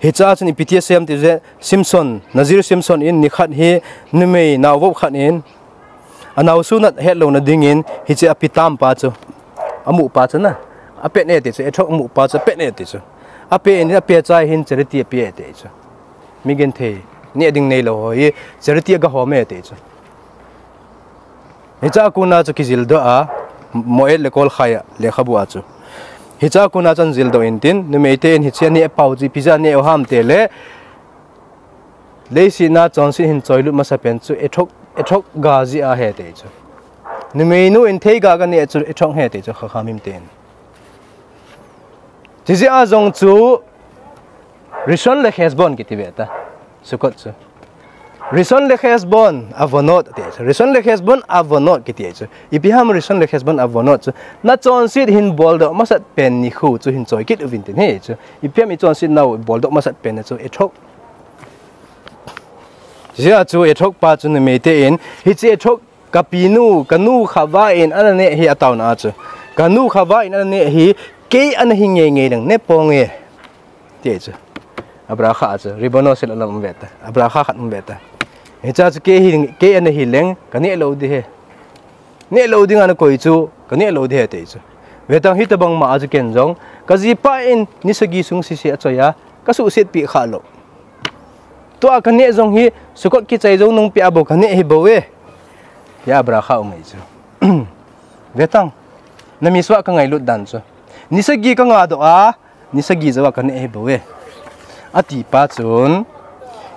Hiche a chun ipi ti asei em ti le Shimshon, Nazir Shimshon in nikhat hi numei naovop khat in. Anao sunat het louna dingin hiche a pitam pa chu. Amu pa chu na. Apet e ti chu, etrog amu pa chu apet e ti chu. Apet in apet chai hin charity apeh e ti chu. Mi genthei. Neh ding neilou ho hi charity a gahom e ti chu. Hiche a kon a chu kijil doh a, Moed Lekol Chai a, lekhabu a chu. Hiche a kon a chun jil doh in tin, numei te in hiche a neh pau chu ipi jeh a neh u ham ti le, leiset a chonset hin choilut masa pen chu, etrog, etrog ga jeh ahi ti chu. Numei nu in theiga ka neh chu, etrog ahi ti chu, Chachamim ten. Chujeh a jong chu, Rishon le Cheshbon kiti ve ta. Sukkot chu. Rishon le Cheshbon avonot ti chu. Rishon le Cheshbon avonot kiti chu. Ipi ham Rishon le Cheshbon avonot chu. Na chonset hin boldoh masat pen nikho chu hin choi kit uvin tin ahi chu. Ipi ham i chonset nau boldoh masat pen chu etrog. Jeh a chu etrog pa chu numei te in. Hiche etrog Ka pinu, ka nu Chava in ana neh hi ataona a chu. Ka nu Chava in ana neh hi, kei ana hi ngei ngei leng, neh ponge. Ti chu. A bracha a chu, Ribono shel olam um ve ta. A bracha khat um ve ta. Hiche a chu kei hi, kei ana hi leng, ka neh lou ding ahi. Neh lou ding ana koi chu, ka neh lou ding ahi ti chu. Ve tang hitabang ma a chu ken jong. Ka jipa in, ni sagi sung sese achoi a, ka suhset pi kha lou. Tua ka neh jong hi, Sukkot kichai jou nung pia bou ka neh hi bou e. Tia bracha um ahi chu. Ve tang. Na mi sua ka ngailut dan chu. Ni sagi ka nga doh a, ni sagi jou a ka neh hi bou e. Ati pa chun,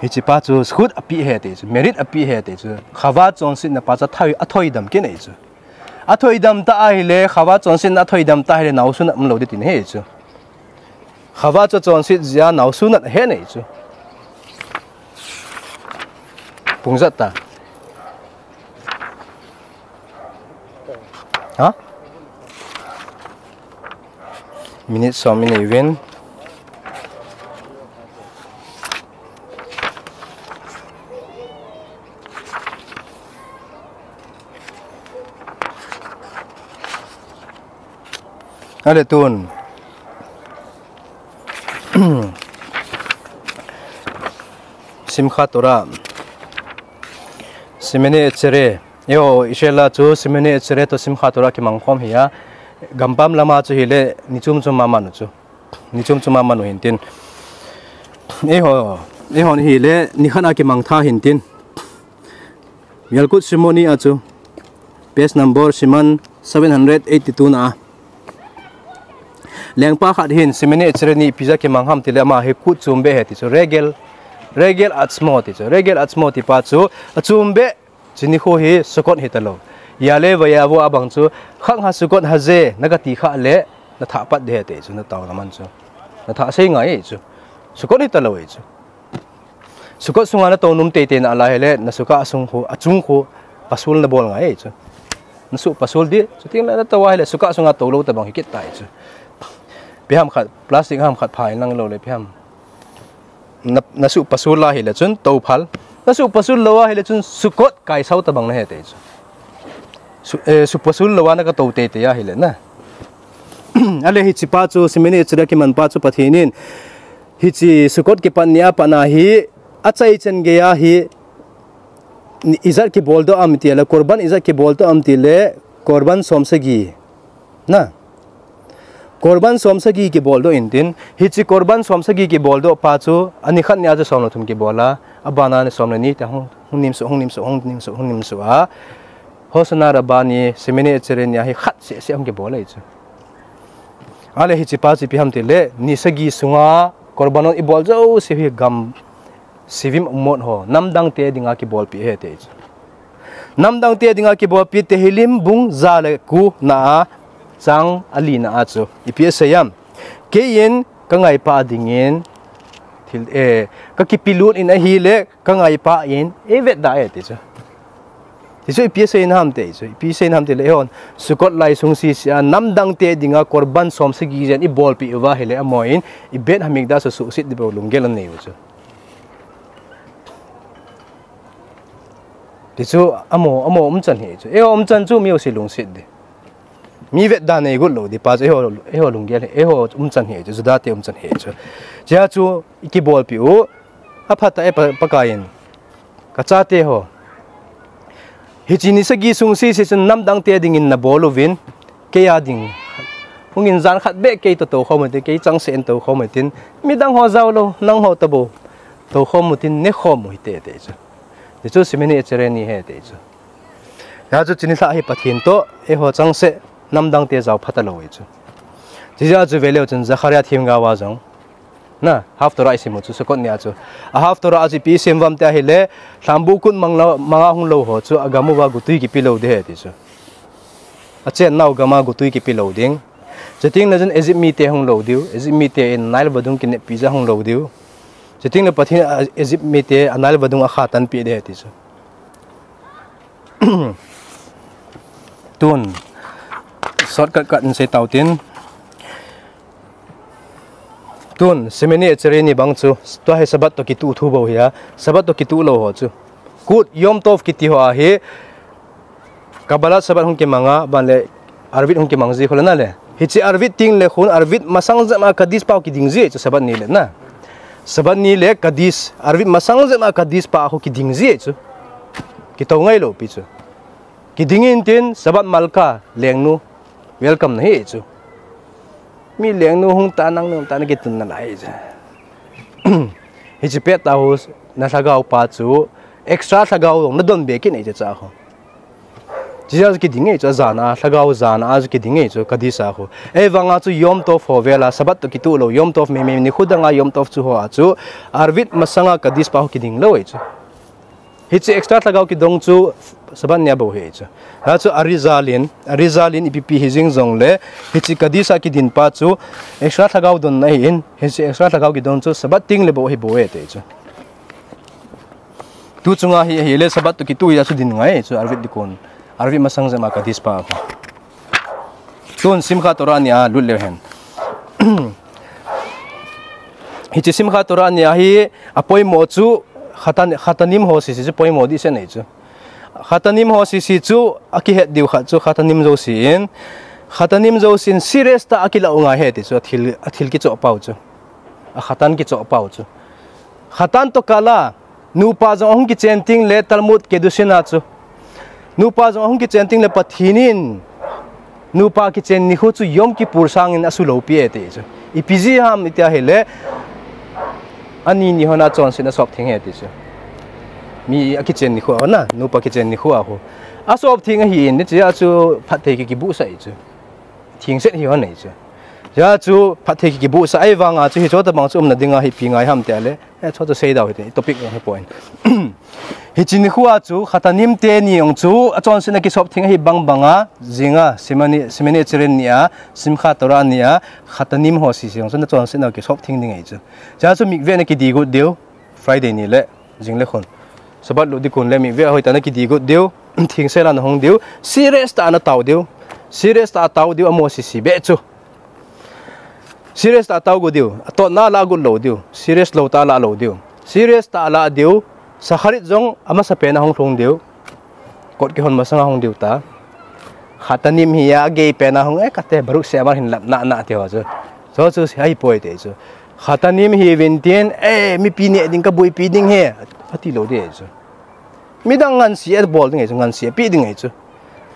hiche pa chu zchut api ahi ti chu, merit api ahi ti chu. Chava chonsetna pa chu athoi, athoi dam kit ahi chu. Athoi dam ta ahile, Chava chonsetna athoi dam ta ahile, naosun a um lou ding tin ahi chu. Chava chu chonset jeh a naosun a ahi nei chu. Pung jat ta. Ha? Minute som i nei uvin. Ale tun. Simchat Torah. Shemini Atzeret. Eiho, Israel a chu Shemini Atzeret toh Simchat Torah kimang khom ahi a. Gampam lama chu hile, ni chom chom a man u chu. Ni chom chom a man u hin tin. Eiho, eihon hile, nikhat a kimang tha hin tin. Yalkut Shimoni a chu, page number siman seven hundred eighty-two na a. Lengpa khat hin Shemini Atzeret ni ipi jeh a kimang ham tile ama hi kut chom beh ahi ti chu, Regel, Regel Atzmo ti chu, Regel Atzmo ti pa chu, achom beh, hiche nikho hi Sukkot hita lou. Yale vaya vo abang chu, khang ha Sukkot ha je, na kati kha le, na thah pat de he te chu, na tao na man chu. Na thah sei ngai e chu. Sukkot hi ta lo e chu. Sukkot sunga na tou num teitei na la hile, na sukkah sung khu, achung khu, pasul na bol ngai e chu. Na su pasul di, chuting la na tou a hile, sukkah sunga tou lo ta bang hi kit ta e chu. Piham khat, plastic ham khat pha in lang lo le piham. Na, na su pasul la hile chun, tou phal. Na su pasul lo a hile chun, Sukkot kai sau ta bang na he te chu. Su, eh, su pasul lo a na ka tou teitei a hile na. Ale hichi pa chu, Shemini Atzeret kiman pa chu Pathen in. Hichi Sukkot kipat ni a pat na hi, achai chen gei a hi, ni ijat kibol doh am ti le, Korban ijat kibol doh am ti le, Korban som sagi. Na. Korban som sagi kibol doh in tin, hichi Korban som sagi kibol doh pa chu, ani khat ni a chu som le thum kibol a, abana ni som le ni te hung, hung nim su, hung nim su, hung nim su, hung nim su a. Hoshana Rabbah ni, Shemini Atzeret ni a hi khat se se hung kibol e chu. Ale hichi pa chu ipi ham ti le, ni sagi sunga, Korban on i bol jouse hi gam Shivim umot ho, namdang te dinga kibolpi he te chu. Namdang te dinga kibolpi Tehillim bung ja le ko na a, chang a li na a chu. Ipi asei am. Kei in ka ngaipa dingin, thil, eh, ka kipelut in ahile, ka ngaipa in, e vet da e te chu. Ti chu ipi asei na ham te chu. Ipi asei na ham ti le, eihon, Sukkot lai sung sisi a, namdang te dinga Korban som sagi jen i bolpi uva hile, amon, i Beit Hamikdash suhset di bou lunggel anei u chu. Ti chu amo, amo umchan hi chu. Eiho umchan chu mi jouse lungset di. Mi vetda nei got lou di pa chu eiho, eiho lunggel hi, eiho umchan hi chu, Juda te umchan hi chu. Chea chu i kibolpi u, aphat a e pa, Pakai in. Ka chate ho. Hichi ni sagi sung sisi chun namdang te dingin na bol uvin, kei a ding. Hungin jan khat beh kei toh tou khom u tin, kei chang se in tou khom u tin, midang ho jao lou, nangho toh bou. Tou khom u tin, ne khom u hite te chu. Ti chu Shemini Atzeret ni he te chu. Hia chu chuni lha hi Pathen toh, eiho chang se, namdang te jao phat a lou e chu. Ti ja chu ve leu chun Zechariah themgao a jong. Na, Haftorah i sim u chu, Sukkot ni a chu. A Haftorah a chu ipi i sim uvem ti ahile, lhambu kut mang lou, manga hung lou ho chu, agam uva gotui kipe lou di he ti chu. Achen nau gam a gotui kipe lou ding. Chuteng le chun Egypt mite hung lou diu, Egypt mite in Nile vadung kineppi jeh a hung lou diu. Chuteng le Pathen in Egypt mite a Nile vadung akhatan peh di he ti chu. Tun, shortcut cut in sei tau tin. Tun, Shemini Atzeret ni bang chu, tua hi Sabbath toh kituh thu bou hi a, Sabbath toh kituh lou ho chu. Kut, Yom Tov kiti ho ahi, Kabbalat Shabbat hung kimang a, ban le, Arvit hung kimang ji khu le na le. Hichi Arvit teng le khun, Arvit masang jep a Kaddish pa kiding ji chu Sabbath ni le na. Sabbath ni le Kaddish, Arvit masang jep a Kaddish pa khu kiding ji chu. Kitou ngai lou pi chu. Kiding in tin, Shabbat Malka, lengnu. Welcome na hi chu. Mi lengnu hung ta nang nu ta na kitun na lai chu. Hichi pet a hu na lhagao pa chu extra lhagao dong na don be kit nei chu cha ho. Chi ja chu kiding ngei chu jan a lhagao jan a chu kiding ngei chu Kaddish a ho. Ei vang a chu Yom Tov ho vel a Sabbath toh kituh lou Yom Tov mei mei ni khu dang a Yom Tov chu ho a chu Arvit masang a Kaddish pa ho kiding lou ei chu. Hichi extra lhagao kidong chu Sabbath ni a bou hi chu. Ha chu Arizal in, Arizal in ipi pi hi jing jong le, hichi Kaddish a kidin pa chu extra lhagao don na hi in, hichi extra lhagao kidong chu Sabbath teng le bou hi bou e te chu. Tu chunga hi, hi le Sabbath toh kituh hi a chu din ngai chu Arvit dikon. Arvit masang jep a Kaddish pa. Tun Simchat Torah ni a lut leu hen. Hichi Simchat Torah ni a hi a poimo chu Khatan-, Khatanim ho sisi chu poimo di se nei chu. Khatanim ho sisi chu a kihet diu khat chu Khatanim jouse in. Khatanim jouse in serious ta a kilah u ngai he ti chu a thil, a thil kichoh pau chu. A Khatan kichoh pau chu. Khatan toh kal a Nupa jong ahung kichen teng le Talmud Kiddushin a chu. Nupa jong ahung kichen teng le Pathen in nupa kichen nikho chu Yom Kippur sangin asu lou pi e ti chu. Ipi jeh ham iti a hile ani ni hon a chonset a sop theng e ti chu. Mi a kichen nikho a na, nupa kichen nikho a ho. A sop theng ahi in, hichi a chu phatthei ki, kibuhsah e chu. Thengset hi hon nei chu. Hichi a chu phatthei ki, kibuhsah ei vang a chu hicho tabang chu umna ding a hi ipi ngai ham ti a le. Eh, chu chu sei dau hi te, topic hi point. Hiche nikho a chu Khatanim te ni jong chu achonsetna kisop theng ahi bang banga, jinga, Shemini, Shemini Atzeret ni a, Simchat Torah ni a, Khatanim ho sese jong chu nachonsetna kisop theng ding ahi chu. Chua chu mikveh na kidigut diu, Friday ni le, jing le khun. Sabbath lut ding kon le mikveh hoitah na kidigut diu, thengsel a nahung diu, serious tah a natao diu, serious tah a tao diu, amo sese beh chu. Serious tah a tao got diu, atotna lah got lou diu, serious lou tah a lah lou diu. Serious tah a lah diu, Shacharit jong amasapen a hung lhung diu. Kot kihon masang a hung diu ta. Khatanim hi agei pen a hung, eh, kate Baruch She'amar hin lap nana ti ho chu. Chu chu ahipoi ti chu. Khatanim hi vintin, eh, mipi neh ding kaboipi ding ahi, ati lou ding ahi chu. Midang ngansea bol ding ahi chu, ngansea pe ding ahi chu.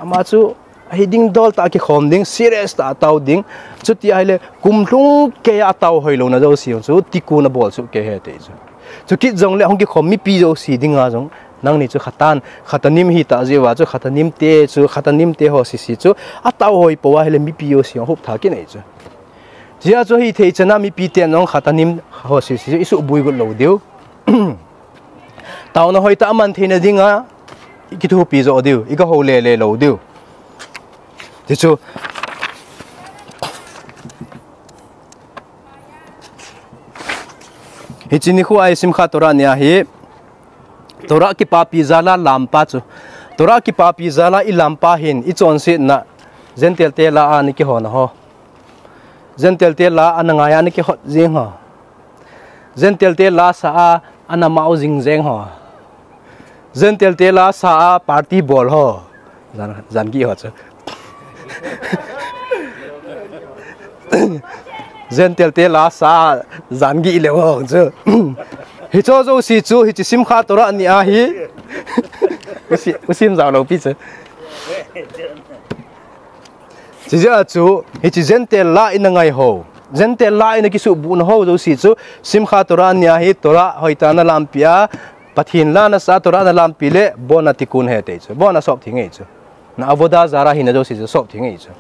Ama chu, ahi ding dol tah a kikhom ding, serious tah a tao ding. Chuti ahile, kum lhung kei a tao hoi louna jouse jong chu, tikkun abol soh kei ahi ti chu. Chukit jongle, hung kikhom mipi jouse dinga jong, nangni chu khatan, Khatanim hita jeh uva chu, Khatanim te chu, Khatanim te ho sese chu, atao hoi pou ahile, mipi jouse jong hop tha kit ahi chu. Chua chu hithei chan a mipi ten jong Khatanim ho sese chu, isuhbui got lou diu. Taona hoitah a man theina dinga, ikithopi joh diu, igahou lele lou diu. Ti chu. Hiche nikho a hi Simchat Torah ni ahi, Torah kipapi jal a lampa chu. Torah kipapi jal a ilampa hin, ichonsetna, Gentile te la a ana kihot na ho. Gentile te la a ana ngai a ana kihot jing ho. Gentile te la sa a ana mao jing jeng ho. Gentile te la sa a party bol ho. Jan, jan gih ho chu. Gentile te la sa a jan gih le ho chu. Hicho jouse chu, hiche Simchat Torah ni ahi. Usi, usim jao lou pi chu. Chujeh a chu, hiche Gentile la ina ngai ho. Gentile la ina kisuhbuh na ho jouse chu, Simchat Torah ni ahi, Torah hoitah a nalampi a, Pathen la nasa Torah nalampi le, abon a tikkun ahi ti chu. Abon a sop theng ahi chu. Na avodah zarah hina jouse chu sop theng ahi chu.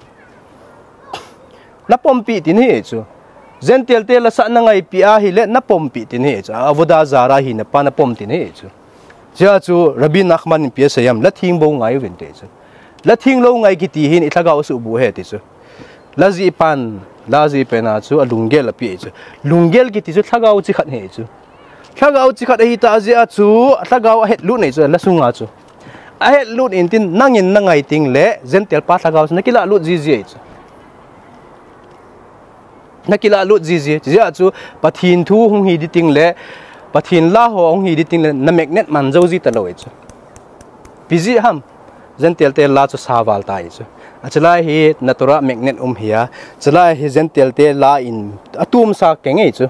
Napompi tina ahi chu. Gentile te la sa nangaipi ahile, napompi tina ahi chu. Avodah zarah hina pa napom tina ahi chu. Chua chu Rabbi Nachman in ipi asei em, la theng bou ngai uvin ti chu. La theng lou ngai kiti hin ilhagao asuhbuh ahi ti chu. La jih pan, la jih pen a chu alunggel ape ahi chu. Lunggel kiti chu lhagao chi khat ahi chu. Lhagao chi khat ahitah jeh a chu, lhagao ahetlut ahi chu, la sunga chu. Ahetlut intin nangin nangai tengle, Gentile pa lhagao chu nakilah lut jiji ahi chu. Nakilah lut jiji, chujeh a chu Pathen thu hung hi ding tengle, Pathen la ho hung hi ding tengle, na magnet man jou ji talou ahi chu. Ipi jeh ham, Gentile te la chu sa val ta ahi chu. Achulai hi na Torah magnet um hi a, chulai hi Gentile te la in atumsa keng ahi chu.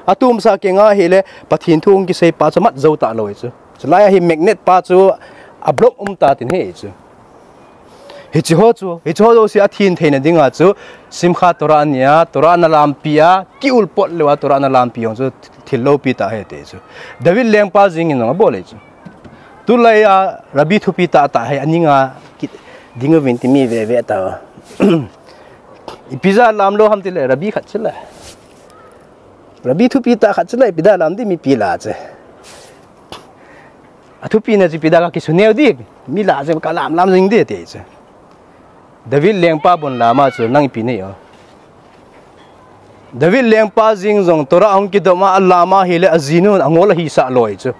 Atumsa keng ahile, Pathen thu hung kisei pa chu mat jou talou ahi chu. Chulai hi magnet pa chu ablock um ta tin ahi chu. Hiche ho chu, hiche ho jouse athen theina dinga chu, Simchat Torah ni a, Torah nalampi a, kiulpot lou a, Torah nalampi jong chu, thil loupi tah ahi ti chu. David lengpa jeng in jong abol ahi chu. Tulai a, Rabbi thupi tah tah hi, aning a, kiding uvin ti mi veve ta. Ipi jeh a lam lou ham tile, Rabbi khat chu la. Rabbi thupi tah khat chu la, ipi dia lam ding mipi la chu. Athupina chu ipi dia kakisuneo ding, mi la chu kalam lam jing ding ti chu. David lengpa bon lam a chu nang ipi nei o. David lengpa jeng jong Torah ahung kidom a alam ahile ajinun angol ahisah lou ahi chu.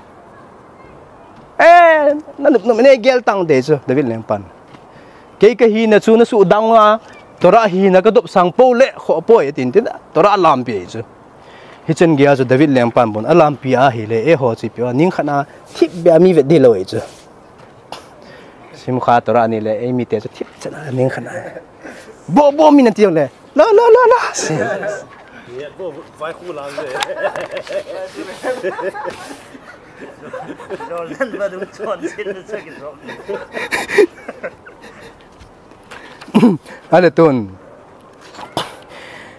Eh, nanop nop in eigel tang ti chu David lengpan. Kei kahina chu nasuhdang a, Torah hina kadop sang pou le khoh poi atin tin, Torah alampi ahi chu. Hichan geiya chu David lengpan bon alampi ahile, eiho chu ipi o, ning khat a thip beh a mi vet ding lou ahi chu. Simchat Torah ni le, eimite chu thip chan a ning khat a. Bo, bo, mi nati jongle, la, la, la, la. Ahile tun.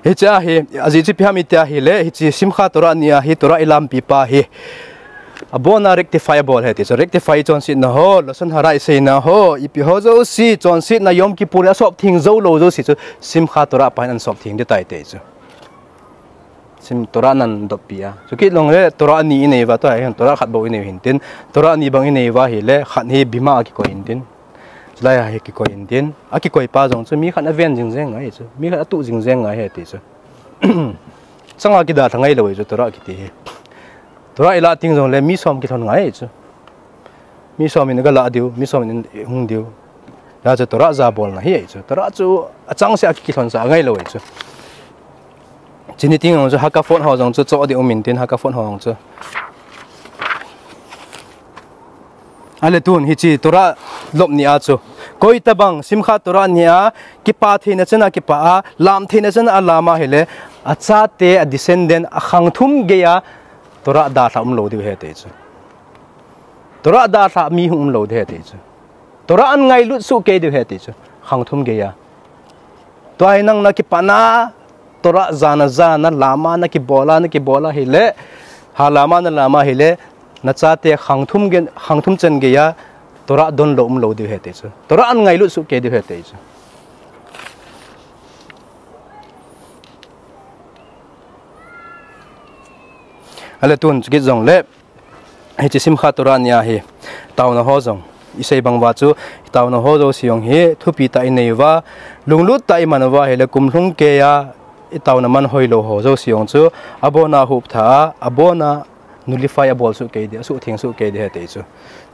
Hiche hi, ajeh chu ipi ham iti ahile, hiche Simchat Torah ni a hi Torah ilampi pa hi. Abon a rectify abol ahi ti chu, rectify chonsetna ho, lashon hara iseina ho, ipi ho jouse chonsetna Yom Kippur a asop theng jou lou jouse chu, Simchat Torah pa hin asop theng ding tai ti chu. Sim Torah nan doppi a. Chukit jongle Torah ni inei uva, tua hin Torah khat bou inei u hintin. Torah ni bang inei uva ahile, khat hi bima a kikoi intin. Chulai a hi kikoi intin. Akikoi pa jong chu mi khat aven jing jeng ngai chu. Mi khat atu jing jeng ngai ahi ti chu. Changa kidalha ngailou ahi chu Torah kiti hi. Torah ilah teng jongle mi som kilhon ngai ahi chu. Mi som in aga lah diu, mi som in hung diu. Hijeh chun Torah jabolna hi ahi chu. Torah chu achangseh a kikilhon sah ngailou ahi chu. Chuni teng jong chu Hakafot ho jong chu choh ding um intin, Hakafot ho jong chu. Ale tun hiche Torah lop ni a chu, koi tabang Simchat Torah ni a kipah theina chan a kipah a, lam theina chan a lam ahile, achate, a descendant, akhang thum gei a Torah dalha umlou diu ahi ti chu. Torah dalha mi hung umlou diu ahi ti chu. Torah an ngailut soh kei diu ahi ti chu. Khang thum gei a. Tua hi nang na kipana, Torah jana jana, lama na kibola, na kibola ahile, ha lama na lama ahile, nachate khang thum gei, khang thum chan gei a, Torah donlou umlou diu ahi ti chu. Torah an ngailut soh kei diu ahi ti chu. Ale tun chukit jongle, hiche Simchat Torah ni a hi, taona ho jong, isei bang uva chu, taona ho jouse jong hi, thupi tah inei uva, lunglut tah iman uva ahile, kum lhung kei a, itaona man hoilou ho jouse jong chu, abona hup tha a, abona nullify abol soh kei diu, asuhtheng soh kei diu ahi ti chu.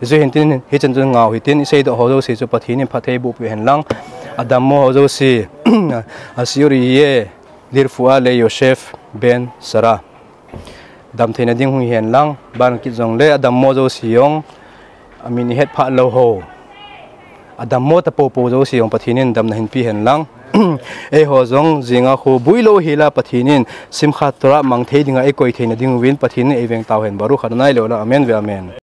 Hichu hintin, hichan chun ngau hitin, isei doh ho jouse chu Pathen in phatthei boh peh hen lang, adammo ho jouse, a Siuri ye, Lirfua le Yosef ben Sara. Damtheina ding hung hi hen lang, ban kit jongle adammo jouse jong, amin ihet phah lou ho. Adammo tapopo jouse jong Pathen in damna hin pe hen lang. Eiho jong jing a khu builou hel a Pathen in Simchat Torah mang thei dinga eikoi theina ding uvin Pathen in eiveng tau hen. Baruch Adonai leolam, amen ve amen.